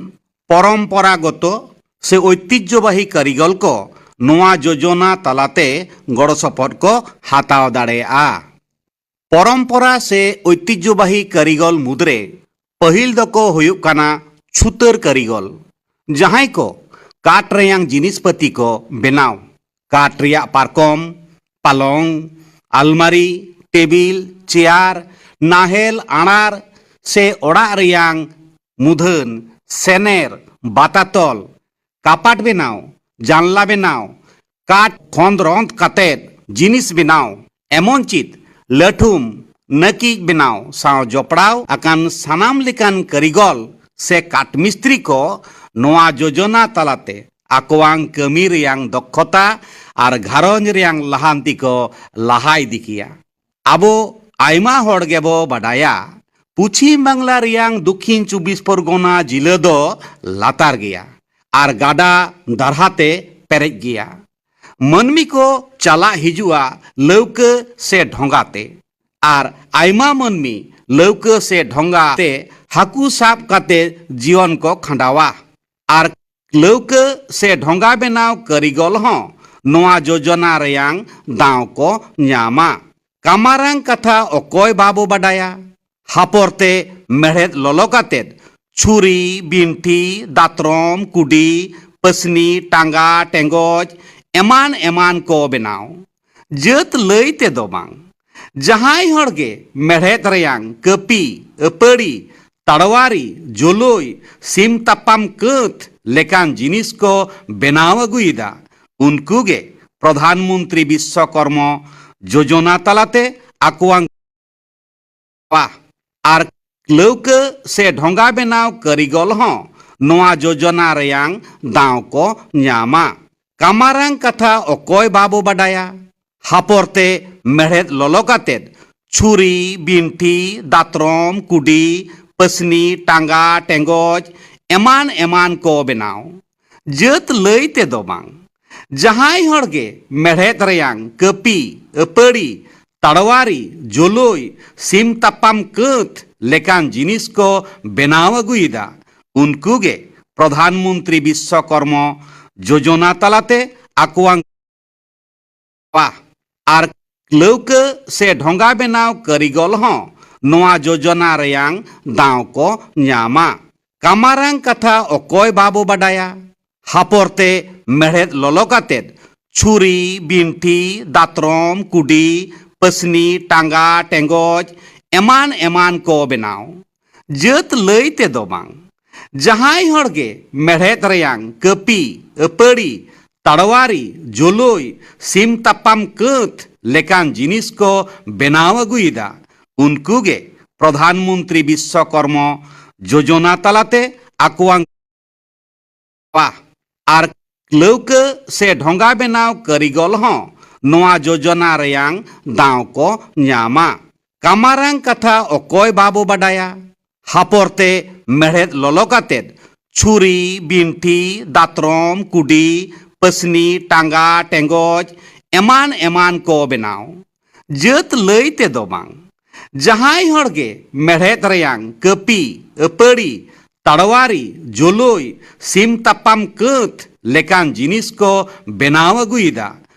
ᱯᱚᱨᱚᱢᱯᱚᱨᱟᱜᱚᱛᱚ ᱥᱮ ᱳᱭᱛᱤᱡᱽᱡᱚᱵᱟᱦᱤ ᱠᱟᱹᱨᱤᱜᱚᱞ ᱠᱚ ᱱᱚᱣᱟ ᱡᱳᱡᱚᱱᱟ ᱛᱟᱞᱟᱛᱮ ᱜᱚᱲᱚ ᱥᱚᱯᱚᱦᱚᱫ ᱠᱚ ᱦᱟᱛᱟᱣ ᱫᱟᱲᱮᱭᱟᱜᱼᱟ᱾ ᱯᱚᱨᱚᱢᱯᱚᱨᱟ ᱥᱮ ᱳᱭᱛᱤᱡᱽᱡᱚᱵᱟᱦᱤ ᱠᱟᱹᱨᱤᱜᱚᱞ ᱢᱩᱫᱽᱨᱮ ᱯᱟᱹᱦᱤᱞ ᱫᱚᱠᱚ ᱦᱩᱭᱩᱜ ᱠᱟᱱᱟ ᱪᱷᱩᱛᱟᱹᱨ ᱠᱟᱹᱨᱤᱜᱚᱞ, ᱡᱟᱦᱟᱸᱭ ᱠᱚ ᱠᱟᱴ ᱨᱮᱭᱟᱝ ᱡᱤᱱᱤᱥ ᱯᱟᱹᱛᱤ ᱠᱚ ᱵᱮᱱᱟᱣ, ᱠᱟᱴ ᱨᱮᱭᱟᱜ ᱯᱟᱨᱠᱚᱢ, ᱯᱟᱞᱚᱝ, ᱟᱞᱢᱟᱨᱤ, ᱴᱮᱵᱤᱞ, ᱪᱮᱭᱟᱨ, ᱱᱟᱦᱮᱞ, ᱟᱲᱟᱨ ᱥᱮ ᱚᱲᱟᱜ ᱨᱮᱭᱟᱝ ᱢᱩᱫᱷᱟᱹᱱ, ᱥᱮᱱᱮᱨ, ᱵᱟᱛᱟᱛᱚᱞ, ᱠᱟᱯᱟᱴ ᱵᱮᱱᱟᱣ, ᱡᱟᱱᱞᱟ ᱵᱮᱱᱟᱣ, ᱠᱟᱴ ᱠᱷᱚᱸᱫᱽᱨᱚᱸᱫᱽ ᱠᱟᱛᱮᱫ ᱡᱤᱱᱤᱥ ᱵᱮᱱᱟᱣ, ᱮᱢᱚᱱ ᱪᱮᱫ ᱞᱟᱹᱴᱷᱩᱢ, ᱱᱟᱹᱠᱤᱡ ᱵᱮᱱᱟᱣ ᱥᱟᱶ ᱡᱚᱯᱲᱟᱣ ᱟᱠᱟᱱ ᱥᱟᱱᱟᱢ ᱞᱮᱠᱟᱱ ᱠᱟᱹᱨᱤᱜᱚᱞ ᱥᱮ ᱠᱟᱴ ᱢᱤᱥᱛᱨᱤ ᱠᱚ ᱱᱚᱣᱟ ᱡᱳᱡᱚᱱᱟ ᱛᱟᱞᱟᱛᱮ ᱟᱠᱚᱣᱟᱝ ᱠᱟᱹᱢᱤ ᱨᱮᱭᱟᱝ ᱫᱚᱠᱷᱚᱛᱟ ᱟᱨ ᱜᱷᱟᱨᱚᱸᱡᱽ ᱨᱮᱭᱟᱝ ᱞᱟᱦᱟᱱᱛᱤ ᱠᱚ ᱞᱟᱦᱟ ᱤᱫᱤ ᱠᱮᱭᱟ᱾ ᱟᱵᱚ ᱟᱭᱢᱟ ᱦᱚᱲ ᱜᱮᱵᱚ ᱵᱟᱰᱟᱭᱟ, ᱯᱚᱪᱷᱤᱢ ᱵᱟᱝᱞᱟ ᱨᱮᱭᱟᱝ ᱫᱚᱠᱷᱤᱱ ᱪᱚᱵᱵᱤᱥ ᱯᱚᱨᱜᱚᱱᱟ ᱡᱤᱞᱟᱹ ᱫᱚ ᱞᱟᱛᱟᱨ ᱜᱮᱭᱟ ᱟᱨ ᱜᱟᱰᱟ ᱫᱟᱨᱦᱟ ᱛᱮ ᱯᱮᱨᱮᱡ ᱜᱮᱭᱟ᱾ ᱢᱟᱹᱱᱢᱤ ᱠᱚ ᱪᱟᱞᱟᱜ ᱦᱤᱡᱩᱜᱼᱟ ᱞᱟᱹᱣᱠᱟᱹ ᱥᱮ ᱰᱷᱚᱸᱜᱟ ᱛᱮ, ᱟᱨ ᱟᱭᱢᱟ ᱢᱟᱹᱱᱢᱤ ᱞᱟᱹᱣᱠᱟᱹ ᱥᱮ ᱰᱷᱚᱸᱜᱟ ᱛᱮ ᱦᱟᱹᱠᱩ ᱥᱟᱵ ᱠᱟᱛᱮ ᱡᱤᱭᱚᱱ ᱠᱚ ᱠᱷᱟᱸᱰᱟᱣᱟ᱾ ᱟᱨ ᱞᱟᱹᱣᱠᱟᱹ ᱥᱮ ᱰᱷᱚᱸᱜᱟ ᱵᱮᱱᱟᱣ ᱠᱟᱹᱨᱤᱜᱚᱞ ᱦᱚᱸ ᱱᱚᱣᱟ ᱡᱳᱡᱚᱱᱟ ᱨᱮᱭᱟᱝ ᱫᱟᱣ ᱠᱚ ᱧᱟᱢᱟ᱾ ᱠᱟᱢᱟᱨᱟᱝ ᱠᱟᱛᱷᱟ ᱚᱠᱚᱭ ᱵᱟᱵᱚ ᱵᱟᱰᱟᱭᱟ? ᱦᱟᱯᱚᱨ ᱛᱮ ᱢᱮᱲᱦᱮᱫ ᱞᱚᱞᱚ ᱠᱟᱛᱮᱫ ᱪᱷᱩᱨᱤ, ᱵᱤᱱᱴᱷᱤ, ᱫᱟᱛᱨᱚᱢ, ᱠᱩᱰᱤ, ᱯᱟᱹᱥᱱᱤ, ᱴᱟᱸᱜᱟ, ᱴᱮᱸᱜᱚᱡ ᱮᱢᱟᱱ ᱮᱢᱟᱱ ᱠᱚ ᱵᱮᱱᱟᱣ᱾ ᱡᱟᱹᱛ ᱞᱟᱹᱭ ᱛᱮᱫᱚ ᱵᱟᱝ᱾ ᱡᱟᱦᱟᱸᱭ ᱦᱚᱲ ᱜᱮ ᱢᱮᱲᱦᱮᱫ ᱨᱮᱭᱟᱝ ᱠᱟᱹᱯᱤ, ᱟᱹᱯᱟᱹᱲᱤ, ᱛᱟᱲᱣᱟᱨᱤ, ᱡᱳᱞᱳᱭ, ᱥᱤᱢ ᱛᱟᱯᱟᱢ ᱠᱟᱹᱛ ᱞᱮᱠᱟᱱ ᱡᱤᱱᱤᱥ ᱠᱚ ᱵᱮᱱᱟᱣ ᱟᱹᱜᱩᱭᱮᱫᱟ, ᱩᱱᱠᱩ ᱜᱮ ᱯᱨᱚᱫᱷᱟᱱ ᱢᱚᱱᱛᱨᱤ ᱵᱤᱥᱥᱚᱠᱚᱨᱢᱚ ᱡᱳᱡᱚᱱᱟ ᱛᱟᱞᱟᱛᱮ ᱟᱠᱚᱣᱟᱜ ᱟᱨ ᱞᱟᱹᱣᱠᱟᱹ ᱥᱮ ᱰᱷᱚᱸᱜᱟ ᱵᱮᱱᱟᱣ ᱠᱟᱹᱨᱤᱜᱚᱞ ᱦᱚᱸ ᱱᱚᱣᱟ ᱡᱳᱡᱚᱱᱟ ᱨᱮᱭᱟᱝ ᱫᱟᱣ ᱠᱚ ᱧᱟᱢᱟ᱾ ᱠᱟᱢᱟᱨᱟᱝ ᱠᱟᱛᱷᱟ ᱚᱠᱚᱭ ᱵᱟᱵᱚ ᱵᱟᱰᱟᱭᱟ? ᱦᱟᱯᱚᱨ ᱛᱮ ᱢᱮᱲᱦᱮᱫ ᱞᱚᱞᱚ ᱠᱟᱛᱮᱫ ᱪᱷᱩᱨᱤ, ᱵᱤᱱᱴᱷᱤ, ᱫᱟᱛᱨᱚᱢ, ᱠᱩᱰᱤ, ᱯᱟᱹᱥᱱᱤ, ᱴᱟᱸᱜᱟ, ᱴᱮᱸᱜᱚᱡ ᱮᱢᱟᱱ ᱮᱢᱟᱱ ᱠᱚ ᱵᱮᱱᱟᱣ᱾ ᱡᱟᱹᱛ ᱞᱟᱹᱭ ᱛᱮᱫᱚ ᱵᱟᱝ᱾ ᱡᱟᱦᱟᱸᱭ ᱦᱚᱲ ᱜᱮ ᱢᱮᱲᱦᱮᱫ ᱨᱮᱭᱟᱝ ᱠᱟᱹᱯᱤ, ᱟᱹᱯᱟᱹᱲᱤ, ᱛᱟᱲᱣᱟᱨᱤ, ᱡᱳᱞᱳᱭ, ᱥᱤᱢ ᱛᱟᱯᱟᱢ ᱠᱟᱹᱛ ᱞᱮᱠᱟᱱ ᱡᱤᱱᱤᱥ ᱠᱚ ᱵᱮᱱᱟᱣ ᱟᱹᱜᱩᱭᱮᱫᱟ, ᱩᱱᱠᱩ ᱜᱮ ᱯᱨᱚᱫᱷᱟᱱ ᱢᱚᱱᱛᱨᱤ ᱵᱤᱥᱥᱚᱠᱚᱨᱢᱚ ᱡᱳᱡᱚᱱᱟ ᱛᱟᱞᱟᱛᱮ ᱟᱠᱚᱣᱟᱜ ᱟᱨ ᱞᱟᱹᱣᱠᱟᱹ ᱥᱮ ᱰᱷᱚᱸᱜᱟ ᱵᱮᱱᱟᱣ ᱠᱟᱹᱨᱤᱜᱚᱞ ᱦᱚᱸ ᱱᱚᱣᱟ ᱡᱳᱡᱚᱱᱟ ᱨᱮᱭᱟᱝ ᱫᱟᱣ ᱠᱚ ᱧᱟᱢᱟ᱾ ᱠᱟᱢᱟᱨᱟᱝ ᱠᱟᱛᱷᱟ ᱚᱠᱚᱭ ᱵᱟᱵᱚ ᱵᱟᱰᱟᱭᱟ? ᱦᱟᱯᱚᱨ ᱛᱮ ᱢᱮᱲᱦᱮᱫ ᱞᱚᱞᱚ ᱠᱟᱛᱮᱫ ᱪᱷᱩᱨᱤ, ᱵᱤᱱᱴᱷᱤ, ᱫᱟᱛᱨᱚᱢ, ᱠᱩᱰᱤ, ᱯᱟᱹᱥᱱᱤ, ᱴᱟᱸᱜᱟ, ᱴᱮᱸᱜᱚᱡ ᱮᱢᱟᱱ ᱮᱢᱟᱱ ᱠᱚ ᱵᱮᱱᱟᱣ᱾ ᱡᱟᱹᱛ ᱞᱟᱹᱭ ᱛᱮᱫᱚ ᱵᱟᱝ᱾ ᱡᱟᱦᱟᱸᱭ ᱦᱚᱲ ᱜᱮ ᱢᱮᱲᱦᱮᱫ ᱨᱮᱭᱟᱝ ᱠᱟᱹᱯᱤ, ᱟᱹᱯᱟᱹᱲᱤ, ᱛᱟᱲᱣᱟᱨᱤ, ᱡᱳᱞᱳᱭ, ᱥᱤᱢ ᱛᱟᱯᱟᱢ ᱠᱟᱹᱛ ᱞᱮᱠᱟᱱ ᱡᱤᱱᱤᱥ ᱠᱚ ᱵᱮᱱᱟᱣ ᱟᱹᱜᱩᱭᱮᱫᱟ, ᱩᱱᱠᱩ ᱜᱮ ᱯᱨᱚᱫᱷᱟᱱ ᱢᱚᱱᱛᱨᱤ ᱵᱤᱥᱥᱚᱠᱚᱨᱢᱚ ᱡᱳᱡᱚᱱᱟ ᱛᱟᱞᱟᱛᱮ ᱟᱠᱚᱣᱟᱜ ᱟᱨ ᱞᱟᱹᱣᱠᱟᱹ ᱥᱮ ᱰᱷᱚᱸᱜᱟ ᱵᱮᱱᱟᱣ ᱠᱟᱹᱨᱤᱜᱚᱞ ᱦᱚᱸ ᱱᱚᱣᱟ ᱡᱳᱡᱚᱱᱟ ᱨᱮᱭᱟᱝ ᱫᱟᱣ ᱠᱚ ᱧᱟᱢᱟ᱾ ᱠᱟᱢᱟᱨᱟᱝ ᱠᱟᱛᱷᱟ ᱚᱠᱚᱭ ᱵᱟᱵᱚ ᱵᱟᱰᱟᱭᱟ? ᱦᱟᱯᱚᱨ ᱛᱮ ᱢᱮᱲᱦᱮᱫ ᱞᱚᱞᱚ ᱠᱟᱛᱮᱫ ᱪᱷᱩᱨᱤ, ᱵᱤᱱᱴᱷᱤ, ᱫᱟᱛᱨᱚᱢ, ᱠᱩᱰᱤ, ᱯᱟᱹᱥᱱᱤ, ᱴᱟᱸᱜᱟ, ᱴᱮᱸᱜᱚᱡ ᱮᱢᱟᱱ ᱮᱢᱟᱱ ᱠᱚ ᱵᱮᱱᱟᱣ᱾ ᱡᱟᱹᱛ ᱞᱟᱹᱭ ᱛᱮᱫᱚ ᱵᱟᱝ᱾ ᱡᱟᱦᱟᱸᱭ ᱦᱚᱲ ᱜᱮ ᱢᱮᱲᱦᱮᱫ ᱨᱮᱭᱟᱝ ᱠᱟᱹᱯᱤ, ᱟᱹᱯᱟᱹᱲᱤ, ᱛᱟᱲᱣᱟᱨᱤ, ᱡᱳᱞᱳᱭ, ᱥᱤᱢ ᱛᱟᱯᱟᱢ ᱠᱟᱹᱛ ᱞᱮᱠᱟᱱ ᱡᱤᱱᱤᱥ ᱠᱚ ᱵᱮᱱᱟᱣ ᱟᱹᱜᱩᱭᱮᱫᱟ,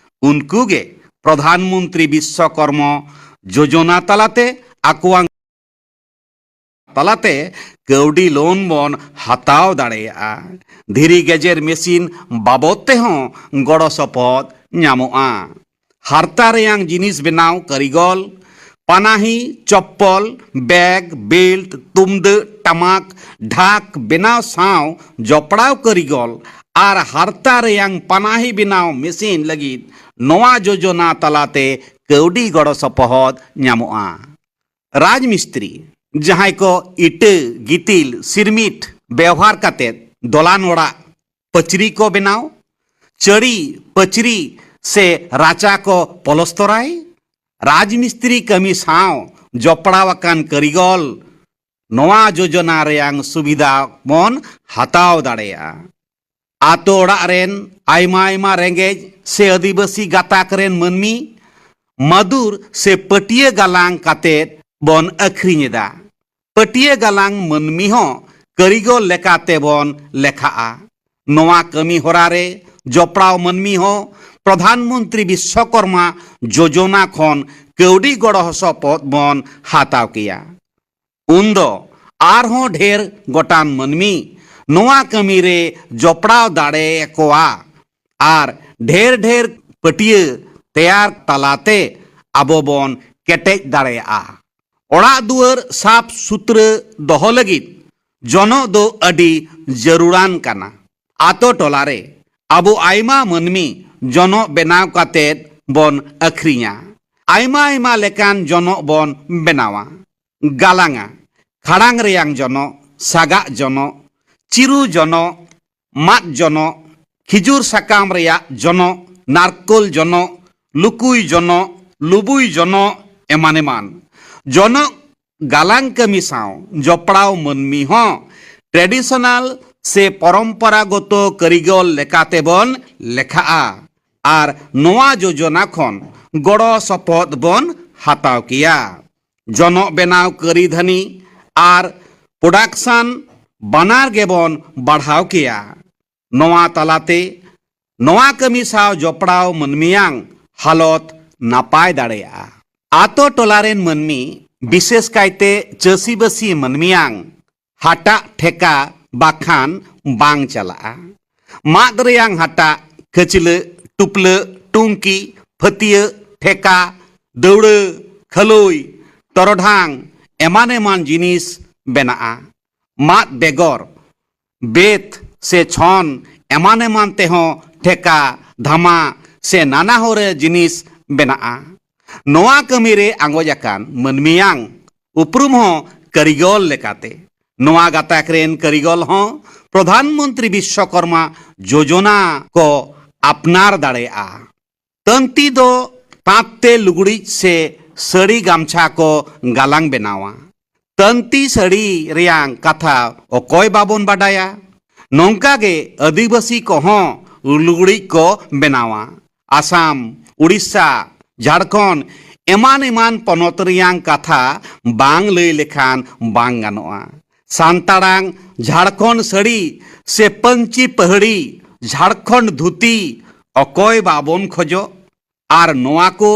ᱩᱱᱠᱩ ᱜᱮ ᱯᱨᱚᱫᱷᱟᱱ ᱢᱚᱱᱛᱨᱤ ᱵᱤᱥᱥᱚᱠᱚᱨᱢᱚ ᱡᱳᱡᱚᱱᱟ ᱛᱟᱞᱟᱛᱮ ᱟᱠᱚᱣᱟᱜ ᱛᱟᱞᱟᱛᱮ ᱠᱟᱹᱣᱰᱤ ᱞᱳᱱ ᱵᱚᱱ ᱦᱟᱛᱟᱣ ᱫᱟᱲᱮᱭᱟᱜᱼᱟ᱾ ᱫᱷᱤᱨᱤ ᱜᱮᱡᱮᱨ ᱢᱮᱥᱤᱱ ᱵᱟᱵᱚᱫ ᱛᱮᱦᱚᱸ ᱜᱚᱲᱚ ᱥᱚᱯᱚᱦᱚᱫ ᱧᱟᱢᱚᱜᱼᱟ᱾ ᱦᱟᱨᱛᱟ ᱨᱮᱭᱟᱝ ᱡᱤᱱᱤᱥ ᱵᱮᱱᱟᱣ ᱠᱟᱹᱨᱤᱜᱚᱞ, ᱯᱟᱱᱟᱦᱤ, ᱪᱚᱯᱯᱚᱞ, ᱵᱮᱜᱽ, ᱵᱮᱞᱴ, ᱛᱩᱢᱫᱟᱹᱜ, ᱴᱟᱢᱟᱠ, ᱰᱷᱟᱠ ᱵᱮᱱᱟᱣ ᱥᱟᱶ ᱡᱚᱯᱲᱟᱣ ᱠᱟᱹᱨᱤᱜᱚᱞ ᱟᱨ ᱦᱟᱨᱛᱟ ᱨᱮᱭᱟᱝ ᱯᱟᱱᱟᱦᱤ ᱵᱮᱱᱟᱣ ᱢᱮᱥᱤᱱ ᱞᱟᱹᱜᱤᱫ ᱱᱚᱣᱟ ᱡᱳᱡᱚᱱᱟ ᱛᱟᱞᱟᱛᱮ ᱠᱟᱹᱣᱰᱤ ᱜᱚᱲᱚ ᱥᱚᱯᱚᱦᱚᱫ ᱧᱟᱢᱚᱜᱼᱟ᱾ ᱨᱟᱡᱽ ᱢᱤᱥᱛᱨᱤ, ᱡᱟᱦᱟᱸᱭ ᱠᱚ ᱤᱴᱟᱹ, ᱜᱤᱛᱤᱞ, ᱥᱤᱨᱢᱤᱴ ᱵᱮᱣᱦᱟᱨ ᱠᱟᱛᱮ ᱫᱚᱞᱟᱱ ᱚᱲᱟᱜ, ᱯᱟᱹᱪᱨᱤ ᱠᱚ ᱵᱮᱱᱟᱣ, ᱪᱟᱹᱲᱤ, ᱯᱟᱹᱪᱨᱤ ᱥᱮ ᱨᱟᱪᱟ ᱠᱚ ᱯᱚᱞᱚᱥᱛᱚᱨᱟᱭ, ᱨᱟᱡᱽ ᱢᱤᱥᱛᱨᱤ ᱠᱟᱹᱢᱤ ᱥᱟᱶ ᱡᱚᱯᱲᱟᱣ ᱟᱠᱟᱱ ᱠᱟᱹᱨᱤᱜᱚᱞ ᱱᱚᱣᱟ ᱡᱳᱡᱚᱱᱟ ᱨᱮᱭᱟᱝ ᱥᱩᱵᱤᱫᱷᱟ ᱵᱚᱱ ᱦᱟᱛᱟᱣ ᱫᱟᱲᱮᱭᱟᱜᱼᱟ᱾ ᱟᱛᱳ ᱚᱲᱟᱜ ᱨᱮᱱ ᱟᱭᱢᱟ ᱟᱭᱢᱟ ᱨᱮᱸᱜᱮᱡ ᱥᱮ ᱟᱹᱫᱤᱵᱟᱹᱥᱤ ᱜᱟᱛᱟᱠ ᱨᱮᱱ ᱢᱟᱹᱱᱢᱤ ᱢᱟᱫᱩᱨ ᱥᱮ ᱯᱟᱹᱴᱭᱟᱹ ᱜᱟᱞᱟᱝ ᱠᱟᱛᱮ ᱵᱚᱱ ᱟᱹᱠᱷᱨᱤᱧ ᱮᱫᱟ᱾ ᱯᱟᱹᱴᱭᱟᱹ ᱜᱟᱞᱟᱝ ᱢᱟᱹᱱᱢᱤ ᱦᱚᱸ ᱠᱟᱹᱨᱤᱜᱚᱞ ᱞᱮᱠᱟᱛᱮ ᱵᱚᱱ ᱞᱮᱠᱷᱟᱜᱼᱟ᱾ ᱱᱚᱣᱟ ᱠᱟᱹᱢᱤ ᱦᱚᱨᱟ ᱨᱮ ᱡᱚᱯᱲᱟᱣ ᱢᱟᱹᱱᱢᱤ ᱦᱚᱸ ᱯᱨᱚᱫᱷᱟᱱ ᱢᱚᱱᱛᱨᱤ ᱵᱤᱥᱥᱚᱠᱚᱨᱢᱟ ᱡᱳᱡᱚᱱᱟ ᱠᱷᱚᱱ ᱠᱟᱹᱣᱰᱤ ᱜᱚᱲᱚ ᱥᱚᱯᱚᱦᱚᱫ ᱵᱚᱱ ᱦᱟᱛᱟᱣ ᱠᱮᱭᱟ᱾ ᱩᱱᱫᱚ ᱟᱨᱦᱚᱸ ᱰᱷᱮᱨ ᱜᱚᱴᱟᱝ ᱢᱟᱹᱱᱢᱤ ᱱᱚᱣᱟ ᱠᱟᱹᱢᱤ ᱨᱮ ᱡᱚᱯᱲᱟᱣ ᱫᱟᱲᱮ ᱟᱠᱚᱣᱟ ᱟᱨ ᱰᱷᱮᱨ ᱰᱷᱮᱨ ᱯᱟᱹᱴᱭᱟᱹ ᱛᱮᱭᱟᱨ ᱛᱟᱞᱟᱛᱮ ᱟᱵᱚ ᱵᱚᱱ ᱠᱮᱴᱮᱡ ᱫᱟᱲᱮᱭᱟᱜᱼᱟ᱾ ᱚᱲᱟᱜ ᱫᱩᱣᱟᱹᱨ ᱥᱟᱯᱷ ᱥᱩᱛᱨᱟᱹ ᱫᱚᱦᱚ ᱞᱟᱹᱜᱤᱫ ᱡᱚᱱᱚᱜ ᱫᱚ ᱟᱹᱰᱤ ᱡᱟᱹᱨᱩᱲᱟᱱ ᱠᱟᱱᱟ᱾ ᱟᱛᱳ ᱴᱚᱞᱟ ᱨᱮ ᱟᱵᱚ ᱟᱭᱢᱟ ᱢᱟᱹᱱᱢᱤ ᱡᱚᱱᱚᱜ ᱵᱮᱱᱟᱣ ᱠᱟᱛᱮ ᱵᱚᱱ ᱟᱹᱠᱷᱨᱤᱧᱟ᱾ ᱟᱭᱢᱟ ᱟᱭᱢᱟ ᱞᱮᱠᱟᱱ ᱡᱚᱱᱚᱜ ᱵᱚᱱ ᱵᱮᱱᱟᱣᱟ᱾ ᱜᱟᱞᱟᱝᱟ᱾ ᱠᱷᱟᱲᱟᱝ ᱨᱮᱭᱟᱝ ᱡᱚᱱᱚᱜ, ᱥᱟᱜᱟᱜ ᱡᱚᱱᱚᱜ, ᱪᱤᱨᱩ ᱡᱚᱱᱚᱜ, ᱢᱟᱫ ᱡᱚᱱᱚᱜ, ᱠᱷᱤᱡᱩᱨ ᱥᱟᱠᱟᱢ ᱨᱮᱭᱟᱜ ᱡᱚᱱᱚᱜ, ᱱᱟᱨᱠᱳᱞ ᱡᱚᱱᱚᱜ, ᱞᱩᱠᱩᱭ ᱡᱚᱱᱚᱜ, ᱞᱩᱵᱩᱭ ᱡᱚᱱᱚᱜ ᱮᱢᱟᱱ ᱮᱢᱟᱱ᱾ ᱡᱚᱱᱚᱜ ᱜᱟᱞᱟᱝ ᱠᱟᱹᱢᱤ ᱥᱟᱶ ᱡᱚᱯᱲᱟᱣ ᱢᱟᱹᱱᱢᱤ ᱦᱚᱸ traditional ᱥᱮ ᱯᱚᱨᱚᱢᱯᱚᱨᱟᱜᱚᱛᱚ ᱠᱟᱹᱨᱤᱜᱚᱞ ᱞᱮᱠᱟᱛᱮ ᱵᱚᱱ ᱞᱮᱠᱷᱟᱜᱼᱟ ᱟᱨ ᱱᱚᱣᱟ ᱡᱳᱡᱚᱱᱟ ᱠᱷᱚᱱ ᱜᱚᱲᱚ ᱥᱚᱯᱚᱦᱚᱫ ᱵᱚᱱ ᱦᱟᱛᱟᱣ ᱠᱮᱭᱟ᱾ ᱡᱚᱱᱚᱜ ᱵᱮᱱᱟᱣ ᱠᱟᱹᱨᱤᱫᱷᱟᱹᱱᱤ ᱟᱨ production ᱵᱟᱱᱟᱨ ᱜᱮᱵᱚᱱ ᱵᱟᱲᱦᱟᱣ ᱠᱮᱭᱟ᱾ ᱱᱚᱣᱟ ᱛᱟᱞᱟᱛᱮ ᱱᱚᱣᱟ ᱠᱟᱹᱢᱤ ᱥᱟᱶ ᱡᱚᱯᱲᱟᱣ ᱢᱟᱹᱱᱢᱤᱭᱟᱝ ᱦᱟᱞᱚᱛ ᱱᱟᱯᱟᱭ ᱫᱟᱲᱮᱭᱟᱜᱼᱟ᱾ ᱟᱛᱳ ᱴᱚᱞᱟ ᱨᱮᱱ ᱢᱟᱹᱱᱢᱤ, ᱵᱤᱥᱮᱥ ᱠᱟᱭᱛᱮ ᱪᱟᱹᱥᱤᱵᱟᱹᱥᱤ ᱢᱟᱹᱱᱢᱤᱭᱟᱝ ᱦᱟᱴᱟᱜ ᱴᱷᱮᱠᱟ ᱵᱟᱠᱷᱟᱱ ᱵᱟᱝ ᱪᱟᱞᱟᱜᱼᱟ᱾ ᱢᱟᱫ ᱨᱮᱭᱟᱝ ᱦᱟᱴᱟᱜ, ᱠᱷᱟᱹᱪᱞᱟᱹᱜ, ᱴᱩᱯᱞᱟᱹᱜ, ᱴᱩᱝᱠᱤ, ᱯᱷᱟᱹᱛᱤᱭᱟᱹᱜ, ᱴᱷᱮᱠᱟ, ᱫᱟᱹᱣᱲᱟᱹ, ᱠᱷᱟᱹᱞᱳᱭ, ᱴᱚᱨᱚᱰᱷᱟᱝ ᱮᱢᱟᱱ ᱮᱢᱟᱱ ᱡᱤᱱᱤᱥ ᱵᱮᱱᱟᱜᱼᱟ᱾ ᱢᱟᱫ ᱵᱮᱜᱚᱨ ᱵᱮᱛ ᱥᱮ ᱪᱷᱚᱱ ᱮᱢᱟᱱ ᱮᱢᱟᱱ ᱛᱮᱦᱚᱸ ᱴᱷᱮᱠᱟ, ᱫᱷᱟᱢᱟ ᱥᱮ ᱱᱟᱱᱟ ᱦᱩᱱᱟᱹᱨ ᱡᱤᱱᱤᱥ ᱵᱮᱱᱟᱜᱼᱟ᱾ ᱱᱚᱣᱟ ᱠᱟᱹᱢᱤ ᱨᱮ ᱟᱸᱜᱚᱡ ᱟᱠᱟᱱ ᱢᱟᱹᱱᱢᱤᱭᱟᱝ ᱩᱯᱨᱩᱢ ᱦᱚᱸ ᱠᱟᱹᱨᱤᱜᱚᱞ ᱞᱮᱠᱟᱛᱮ᱾ ᱱᱚᱣᱟ ᱜᱟᱛᱟᱠ ᱨᱮᱱ ᱠᱟᱹᱨᱤᱜᱚᱞ ᱦᱚᱸ ᱯᱨᱚᱫᱷᱟᱱ ᱢᱚᱱᱛᱨᱤ ᱵᱤᱥᱥᱚᱠᱚᱨᱢᱟ ᱡᱳᱡᱚᱱᱟ ᱠᱚ ᱟᱯᱱᱟᱨ ᱫᱟᱲᱮᱭᱟᱜᱼᱟ᱾ ᱛᱟᱹᱱᱛᱤ ᱫᱚ ᱛᱟᱸᱛ ᱛᱮ ᱞᱩᱜᱽᱲᱤᱡ ᱥᱮ ᱥᱟᱹᱲᱤ ᱜᱟᱢᱪᱷᱟ ᱠᱚ ᱜᱟᱞᱟᱝ ᱵᱮᱱᱟᱣᱟ᱾ ᱛᱟᱹᱱᱛᱤ ᱥᱟᱹᱲᱤ ᱨᱮᱭᱟᱝ ᱠᱟᱛᱷᱟ ᱚᱠᱚᱭ ᱵᱟᱵᱚᱱ ᱵᱟᱰᱟᱭᱟ? ᱱᱚᱝᱠᱟ ᱜᱮ ᱟᱹᱫᱤᱵᱟᱹᱥᱤ ᱠᱚᱦᱚᱸ ᱞᱩᱜᱽᱲᱤᱡ ᱠᱚ ᱵᱮᱱᱟᱣᱟ᱾ ᱟᱥᱟᱢ, ᱩᱲᱤᱥᱥᱟ, ᱡᱷᱟᱲᱠᱷᱚᱸᱰ ᱮᱢᱟᱱ ᱮᱢᱟᱱ ᱯᱚᱱᱚᱛ ᱨᱮᱭᱟᱝ ᱠᱟᱛᱷᱟ ᱵᱟᱝ ᱞᱟᱹᱭ ᱞᱮᱠᱷᱟᱱ ᱵᱟᱝ ᱜᱟᱱᱚᱜᱼᱟ᱾ ᱥᱟᱱᱛᱟᱲᱟᱝ ᱡᱷᱟᱲᱠᱷᱚᱸᱰ ᱥᱟᱹᱲᱤ ᱥᱮ ᱯᱟᱹᱧᱪᱤ ᱯᱟᱹᱦᱲᱤ, ᱡᱷᱟᱲᱠᱷᱚᱸᱰ ᱫᱷᱩᱛᱤ ᱚᱠᱚᱭ ᱵᱟᱵᱚᱱ ᱠᱷᱚᱡᱚᱜ? ᱟᱨ ᱱᱚᱣᱟ ᱠᱚ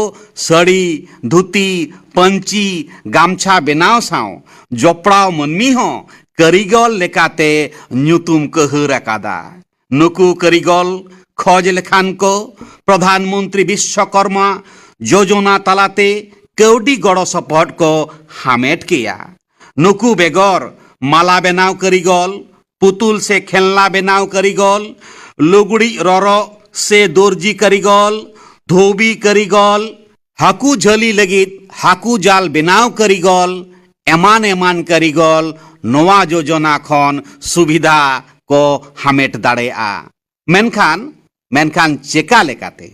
ᱥᱟᱹᱲᱤ, ᱫᱷᱩᱛᱤ, ᱯᱟᱹᱧᱪᱤ, ᱜᱟᱢᱪᱷᱟ ᱵᱮᱱᱟᱣ ᱥᱟᱶ ᱡᱚᱯᱲᱟᱣ ᱢᱟᱹᱱᱢᱤ ᱦᱚᱸ ᱠᱟᱹᱨᱤᱜᱚᱞ ᱞᱮᱠᱟᱛᱮ ᱧᱩᱛᱩᱢ ᱠᱚ ᱦᱟᱹᱨ ᱟᱠᱟᱫᱟ᱾ ᱱᱩᱠᱩ ᱠᱟᱹᱨᱤᱜᱚᱞ ᱠᱷᱚᱡᱽ ᱞᱮᱠᱷᱟᱱ ᱠᱚ ᱯᱨᱚᱫᱷᱟᱱ ᱢᱚᱱᱛᱨᱤ ᱵᱤᱥᱥᱚᱠᱚᱨᱢᱟ ᱡᱳᱡᱚᱱᱟ ᱛᱟᱞᱟᱛᱮ ᱠᱟᱹᱣᱰᱤ ᱜᱚᱲᱚ ᱥᱚᱯᱚᱦᱚᱫ ᱠᱚ ᱦᱟᱢᱮᱴ ᱠᱮᱭᱟ᱾ ᱱᱩᱠᱩ ᱵᱮᱜᱚᱨ ᱢᱟᱞᱟ ᱵᱮᱱᱟᱣ ᱠᱟᱹᱨᱤᱜᱚᱞ, ᱯᱩᱛᱩᱞ ᱥᱮ ᱠᱷᱮᱞᱱᱟ ᱵᱮᱱᱟᱣ ᱠᱟᱹᱨᱤᱜᱚᱞ, ᱞᱩᱜᱽᱲᱤᱡ ᱨᱚᱨᱚᱜ ᱥᱮ ᱫᱚᱨᱡᱤ ᱠᱟᱹᱨᱤᱜᱚᱞ, ᱫᱷᱳᱵᱤ ᱠᱟᱹᱨᱤᱜᱚᱞ, ᱦᱟᱹᱠᱩ ᱡᱷᱟᱹᱞᱤ ᱞᱟᱹᱜᱤᱫ ᱦᱟᱹᱠᱩ ᱡᱟᱞ ᱵᱮᱱᱟᱣ ᱠᱟᱹᱨᱤᱜᱚᱞ ᱮᱢᱟᱱ ᱮᱢᱟᱱ ᱠᱟᱹᱨᱤᱜᱚᱞ ᱱᱚᱣᱟ ᱡᱳᱡᱚᱱᱟ ᱠᱷᱚᱱ ᱥᱩᱵᱤᱫᱷᱟ ᱠᱚ ᱦᱟᱢᱮᱴ ᱫᱟᱲᱮᱭᱟᱜᱼᱟ᱾ ᱢᱮᱱᱠᱷᱟᱱ, ᱢᱮᱱᱠᱷᱟᱱ ᱪᱮᱠᱟ ᱞᱮᱠᱟᱛᱮ?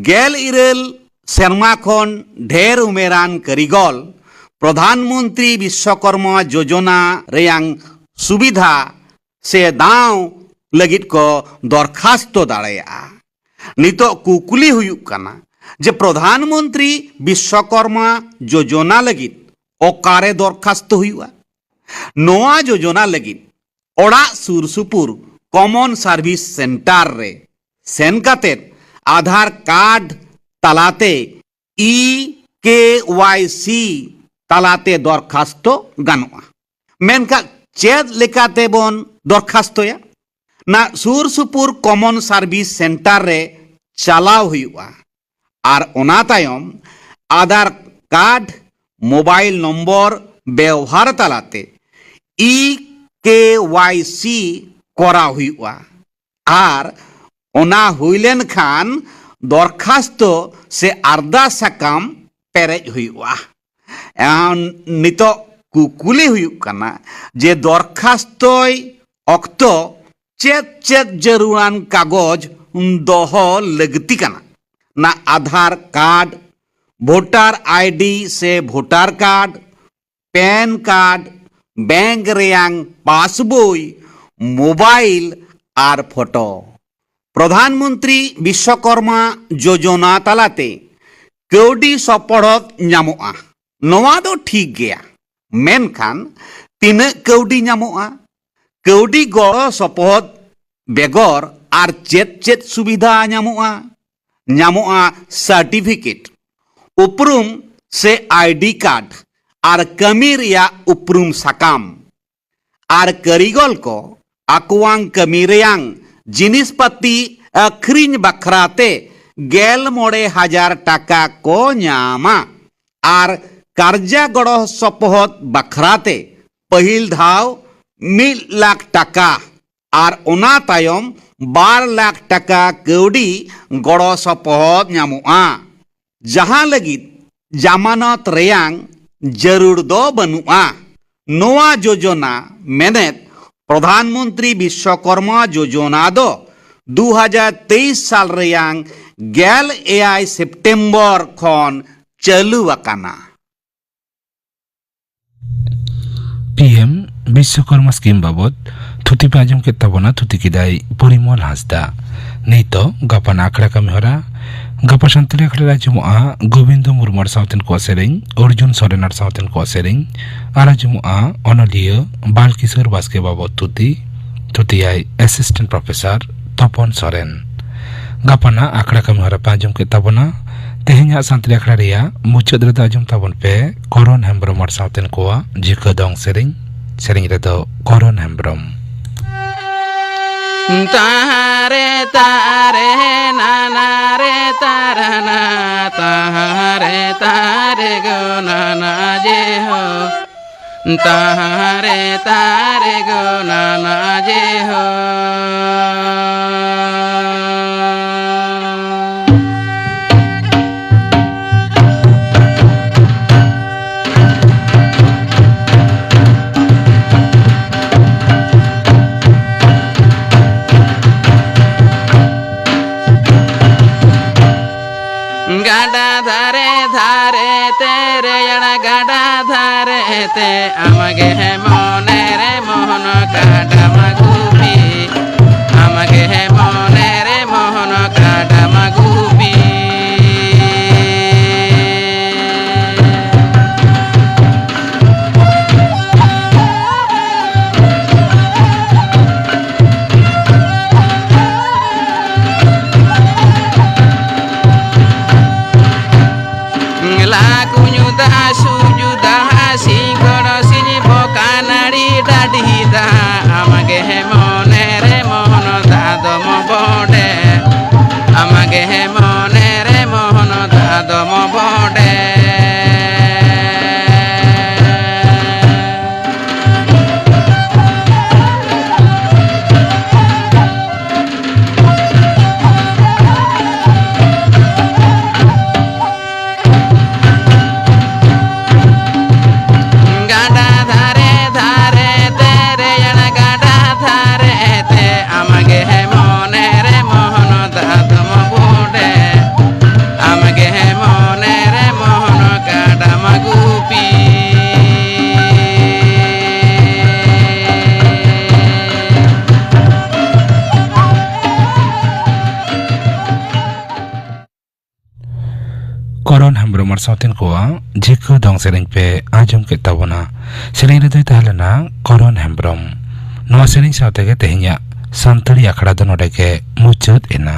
ᱜᱮᱞ ᱤᱨᱟᱹᱞ ᱥᱮᱨᱢᱟ ᱠᱷᱚᱱ ᱰᱷᱮᱨ ᱩᱢᱮᱨᱟᱱ ᱠᱟᱹᱨᱤᱜᱚᱞ ᱯᱨᱚᱫᱷᱟᱱ ᱢᱚᱱᱛᱨᱤ ᱵᱤᱥᱥᱚᱠᱚᱨᱢᱟ ᱡᱳᱡᱚᱱᱟ ᱨᱮᱭᱟᱝ ᱥᱩᱵᱤᱫᱷᱟ ᱥᱮ ᱫᱟᱣ ᱞᱟᱹᱜᱤᱫ ᱠᱚ ᱫᱚᱨᱠᱷᱟᱥᱛᱚ ᱫᱟᱲᱮᱭᱟᱜᱼᱟ᱾ ᱱᱤᱛᱚᱜ ᱠᱩᱠᱞᱤ ᱦᱩᱭᱩᱜ ᱠᱟᱱᱟ ᱡᱮ ᱯᱨᱚᱫᱷᱟᱱ ᱢᱚᱱᱛᱨᱤ ᱵᱤᱥᱥᱚᱠᱚᱨᱢᱟ ᱡᱳᱡᱚᱱᱟ ᱞᱟᱹᱜᱤᱫ ᱚᱠᱟᱨᱮ ᱫᱚᱨᱠᱷᱟᱥᱛᱚ ᱦᱩᱭᱩᱜᱼᱟ? ᱱᱚᱣᱟ ᱡᱳᱡᱚᱱᱟ ᱞᱟᱹᱜᱤᱫ ᱚᱲᱟᱜ ᱥᱩᱨ ᱥᱩᱯᱩᱨ ᱠᱚᱢᱚᱱ ᱥᱟᱨᱵᱷᱤᱥ ᱥᱮᱱᱴᱟᱨ ᱨᱮ ᱥᱮᱱ ᱠᱟᱛᱮ ᱟᱫᱷᱟᱨ ᱠᱟᱨᱰ ᱛᱟᱞᱟᱛᱮ ᱤ ᱠᱮ ᱣᱟᱭ ᱥᱤ ᱛᱟᱞᱟᱛᱮ ᱫᱚᱨᱠᱷᱟᱥᱛᱚ ᱜᱟᱱᱚᱜᱼᱟ᱾ ᱢᱮᱱᱠᱷᱟᱱ ᱪᱮᱫ ᱞᱮᱠᱟᱛᱮ ᱵᱚᱱ ᱫᱚᱨᱠᱷᱟᱥᱛᱚᱭᱟ? ᱱᱟ ᱥᱩᱨ ᱥᱩᱯᱩᱨ ᱠᱚᱢᱚᱱ ᱥᱟᱨᱵᱷᱤᱥ ᱥᱮᱱᱴᱟᱨ ᱨᱮ ᱪᱟᱞᱟᱣ ᱦᱩᱭᱩᱜᱼᱟ ᱟᱨ ᱚᱱᱟ ᱛᱟᱭᱚᱢ ᱟᱫᱷᱟᱨ ᱠᱟᱨᱰ, ᱢᱳᱵᱟᱭᱤᱞ ᱱᱚᱢᱵᱚᱨ ᱵᱮᱣᱦᱟᱨ ᱛᱟᱞᱟᱛᱮ ᱤ ᱠᱮ ᱣᱟᱭ ᱥᱤ ᱠᱚᱨᱟᱣ ᱦᱩᱭᱩᱜᱼᱟ᱾ ᱟᱨ ᱚᱱᱟ ᱦᱩᱭ ᱞᱮᱱᱠᱷᱟᱱ ᱫᱚᱨᱠᱷᱟᱥᱛᱚ ᱥᱮ ᱟᱨᱫᱟᱥ ᱥᱟᱠᱟᱢ ᱯᱮᱨᱮᱡ ᱦᱩᱭᱩᱜᱼᱟ᱾ ᱮᱱ ᱱᱤᱛᱚᱜ ᱠᱩᱠᱞᱤ ᱦᱩᱭᱩᱜ ᱠᱟᱱᱟ ᱡᱮ ᱫᱚᱨᱠᱷᱟᱥᱛᱚᱭ ᱚᱠᱛᱚ ᱪᱮᱫ ᱪᱮᱫ ᱡᱟᱹᱨᱩᱲᱟᱱ ᱠᱟᱜᱚᱡᱽ ᱫᱚᱦᱚ ᱞᱟᱹᱠᱛᱤ ᱠᱟᱱᱟ? ᱱᱟ ᱟᱫᱷᱟᱨ ᱠᱟᱨᱰ, ᱵᱷᱳᱴᱟᱨ ᱟᱭᱰᱤ ᱥᱮ voter card, PAN card, bank ᱨᱮᱭᱟᱝ ᱯᱟᱥᱵᱳᱭ, ᱢᱳᱵᱟᱭᱤᱞ ᱟᱨ ᱯᱷᱳᱴᱳ᱾ ᱯᱨᱚᱫᱷᱟᱱ ᱢᱚᱱᱛᱨᱤ ᱵᱤᱥᱥᱚᱠᱚᱨᱢᱟ ᱡᱳᱡᱚᱱᱟ ᱛᱟᱞᱟᱛᱮ ᱠᱟᱹᱣᱰᱤ ᱥᱚᱯᱚᱦᱚᱫ ᱧᱟᱢᱚᱜᱼᱟ, ᱱᱚᱣᱟ ᱫᱚ ᱴᱷᱤᱠ ᱜᱮᱭᱟ, ᱢᱮᱱᱠᱷᱟᱱ ᱛᱤᱱᱟᱹᱜ ᱠᱟᱹᱣᱰᱤ ᱧᱟᱢᱚᱜᱼᱟ? ᱠᱟᱹᱣᱰᱤ ᱜᱚᱲᱚ ᱥᱚᱯᱚᱦᱚᱫ ᱵᱮᱜᱚᱨ ᱟᱨ ᱪᱮᱫ ᱪᱮᱫ ᱥᱩᱵᱤᱫᱷᱟ ᱧᱟᱢᱚᱜᱼᱟ? ᱧᱟᱢᱚᱜᱼᱟ ᱥᱟᱨᱴᱤᱯᱷᱤᱠᱮᱴ, ᱩᱯᱨᱩᱢ ᱥᱮ ᱟᱭᱰᱤ ᱠᱟᱨᱰ ᱟᱨ ᱠᱟᱹᱢᱤ ᱨᱮᱭᱟᱜ ᱩᱯᱨᱩᱢ ᱥᱟᱠᱟᱢ᱾ ᱟᱨ ᱠᱟᱹᱨᱤᱜᱚᱞ ᱠᱚ ᱟᱠᱚᱣᱟᱝ ᱠᱟᱹᱢᱤ ᱨᱮᱭᱟᱝ ᱡᱤᱱᱤᱥ ᱯᱟᱹᱛᱤ ᱟᱹᱠᱷᱨᱤᱧ ᱵᱟᱠᱷᱨᱟ ᱛᱮ ᱜᱮᱞ ᱢᱚᱬᱮ ᱦᱟᱡᱟᱨ ᱴᱟᱠᱟ ᱠᱚ ᱧᱟᱢᱟ ᱟᱨ ᱠᱟᱨᱡᱟ ᱜᱚᱲᱚ ᱥᱚᱯᱚᱦᱚᱫ ᱵᱟᱠᱷᱨᱟ ᱛᱮ ᱯᱟᱹᱦᱤᱞ ᱫᱷᱟᱣ ᱢᱤᱫ ᱞᱟᱠᱷ ᱴᱟᱠᱟ ᱟᱨ ᱚᱱᱟ ᱛᱟᱭᱚᱢ ᱵᱟᱨ ᱞᱟᱠᱷ ᱴᱟᱠᱟ ᱠᱟᱹᱣᱰᱤ ᱜᱚᱲᱚ ᱥᱚᱯᱚᱦᱚᱫ ᱧᱟᱢᱚᱜᱼᱟ, ᱡᱟᱦᱟᱸ ᱞᱟᱹᱜᱤᱫ ᱡᱟᱢᱟᱱᱚᱛ ᱨᱮᱭᱟᱝ ᱡᱟᱹᱨᱩᱲ ᱫᱚ ᱵᱟᱹᱱᱩᱜᱼᱟ᱾ ᱱᱚᱣᱟ ᱡᱳᱡᱚᱱᱟ ᱢᱮᱱᱮᱫ ᱯᱨᱚᱫᱷᱟᱱ ᱢᱚᱱᱛᱨᱤ ᱵᱤᱥᱥᱚᱠᱚᱨᱢᱟ ᱡᱳᱡᱚᱱᱟ ᱫᱚ ᱫᱩ ᱦᱟᱡᱟᱨ ᱛᱮᱭᱤᱥ ᱥᱟᱞ ᱨᱮᱭᱟᱝ ᱜᱮᱞ ᱮᱭᱟᱭ ᱥᱮᱯᱴᱮᱢᱵᱚᱨ ᱠᱷᱚᱱ ᱪᱟᱹᱞᱩ ᱟᱠᱟᱱᱟ᱾ ᱯᱤ ᱮᱢ ᱵᱤᱥᱥᱚᱠᱚᱨᱢᱟ ᱥᱠᱤᱢ ᱵᱟᱵᱚᱛ ᱛᱷᱩᱛᱤ ᱯᱮ ᱟᱸᱡᱚᱢ ᱠᱮᱫ ᱛᱟᱵᱚᱱᱟ᱾ ᱛᱷᱩᱛᱤ ᱠᱮᱫᱟᱭ ᱯᱚᱨᱤᱢᱚᱞ ᱦᱟᱸᱥᱫᱟ᱾ ᱱᱤᱛᱚᱜ ᱜᱟᱯᱟᱱ ᱟᱠᱷᱲᱟ ᱠᱟᱹᱢᱤ ᱦᱚᱨᱟ᱾ ᱜᱟᱯᱟ ᱥᱟᱱᱛᱟᱲᱤ ᱟᱠᱷᱲᱟ ᱨᱮ ᱟᱸᱡᱚᱢᱚᱜᱼᱟ ᱜᱳᱵᱤᱱᱫᱚ ᱢᱩᱨᱢᱩ ᱟᱨ ᱥᱟᱶᱛᱮᱱ ᱠᱚᱣᱟᱜ ᱥᱮᱨᱮᱧ, ᱚᱨᱡᱩᱱ ᱥᱚᱨᱮᱱ ᱟᱨ ᱥᱟᱶᱛᱮᱱ ᱠᱚᱣᱟᱜ ᱥᱮᱨᱮᱧ, ᱟᱨ ᱟᱸᱡᱚᱢᱚᱜᱼᱟ ᱚᱱᱚᱞᱤᱭᱟᱹ ᱵᱟᱞᱠᱤᱥᱳᱨ ᱵᱟᱥᱠᱮ ᱵᱟᱵᱚᱛ ᱛᱷᱩᱛᱤ᱾ ᱛᱷᱩᱛᱤᱭᱟᱭ ᱮᱥᱤᱥᱴᱮᱱᱴ ᱯᱨᱚᱯᱷᱮᱥᱚᱨ ᱛᱚᱯᱚᱱ ᱥᱚᱨᱮᱱ᱾ ᱜᱟᱯᱟᱱᱟᱜ ᱟᱠᱷᱲᱟ ᱠᱟᱹᱢᱤ ᱦᱚᱨᱟ ᱯᱮ ᱟᱸᱡᱚᱢ ᱠᱮᱫ ᱛᱟᱵᱚᱱᱟ᱾ ᱛᱮᱦᱮᱧᱟᱜ ᱥᱟᱱᱛᱟᱲᱤ ᱟᱠᱷᱲᱟ ᱨᱮᱭᱟᱜ ᱢᱩᱪᱟᱹᱫ ᱨᱮᱫᱚ ᱟᱸᱡᱚᱢ ᱛᱟᱵᱚᱱ ᱯᱮ ᱠᱚᱨᱚᱱ ᱦᱮᱢᱵᱨᱚᱢ ᱟᱨ ᱥᱟᱶᱛᱮᱱ ᱠᱚᱣᱟᱜ ᱡᱷᱤᱠᱟᱹ ᱫᱚᱝ ᱥᱮᱨᱮᱧ᱾ ᱥᱮᱨᱮᱧ ᱨᱮᱫᱚ ᱠᱚᱨᱚᱱ ᱦᱮᱢᱵᱨᱚᱢ᱾ ᱛᱟᱦᱟᱨᱮ ᱛᱟᱨᱮ ᱱᱟᱱᱟ ᱨᱮ ᱛᱟᱨᱟᱱᱟ, ᱛᱟᱦᱟᱨᱮ ᱛᱟᱨᱮ ᱜᱚ ᱱᱟᱱᱟ ᱡᱮ ᱦᱳ᱾ ᱛᱟᱦᱟᱨᱮ ᱛᱟᱨᱮ ᱜᱚ ᱱᱟᱱᱟ ᱡᱮ ᱦᱳ᱾ ᱜᱟᱰᱟ ᱫᱷᱟᱨᱮ ᱫᱷᱟᱨᱮ ᱛᱮ, ᱨᱮᱭᱟᱲ ᱜᱟᱰᱟ ᱫᱷᱟᱨᱮ ᱛᱮ, ᱟᱢᱜᱮ ᱢᱚᱱᱮ ᱨᱮ ᱢᱳᱦᱚᱱ ᱠᱟᱰᱟᱢ ᱜᱩᱯᱤ, ᱟᱢᱜᱮ ᱢᱚᱱᱮ ᱨᱮ ᱢᱳᱦᱚᱱ ᱠᱟᱰᱟᱢ ᱜᱩᱯᱤ᱾ ᱞᱟ ᱠᱩᱧᱩ ᱫᱟᱜ ᱥᱩᱡᱩ ᱫᱟᱜ ᱥᱤᱝᱜᱚᱲ ᱥᱤᱧ ᱵᱚᱠᱟ ᱱᱟᱹᱲᱤ ᱰᱟᱹᱰᱤ ᱫᱟᱜ ᱟᱢᱜᱮ ᱢᱚᱱᱮ ᱨᱮ ᱢᱳᱦᱚᱱ ᱫᱟᱜ ᱫᱚᱢ ᱵᱚᱰᱮ ᱟᱢᱜᱮ ᱢᱚᱱᱮ ᱨᱮ ᱢᱳᱦᱚᱱ ᱫᱟᱜ ᱫᱚᱢ ᱵᱚᱰᱮ᱾ ᱜᱟᱰᱟ ᱫᱷᱟᱨᱮ ᱫᱷᱟᱨᱮ ᱛᱮ ᱨᱮᱭᱟᱲ ᱜᱟᱰᱟ ᱫᱷᱟᱨᱮ ᱛᱮ ᱟᱢᱜᱮ ᱢᱚᱱᱮ ᱦᱮᱢᱵᱽᱨᱚᱢ ᱟᱨ ᱥᱟᱶᱛᱮᱱ ᱠᱚᱣᱟᱜ ᱡᱷᱤᱠᱟᱹ ᱫᱚᱝ ᱥᱮᱨᱮᱧ ᱯᱮ ᱟᱸᱡᱚᱢ ᱠᱮᱫ ᱛᱟᱵᱚᱱᱟ᱾ ᱥᱮᱨᱮᱧ ᱨᱮᱫᱚᱭ ᱛᱟᱦᱮᱸ ᱞᱮᱱᱟ ᱠᱚᱨᱚᱱ ᱦᱮᱢᱵᱽᱨᱚᱢ᱾ ᱱᱚᱣᱟ ᱥᱮᱨᱮᱧ ᱥᱟᱶ ᱛᱮᱜᱮ ᱛᱮᱦᱮᱧᱟᱜ ᱥᱟᱱᱛᱟᱲᱤ ᱟᱠᱷᱲᱟ ᱫᱚ ᱱᱚᱰᱮ ᱜᱮ ᱢᱩᱪᱟᱹᱫ ᱮᱱᱟ᱾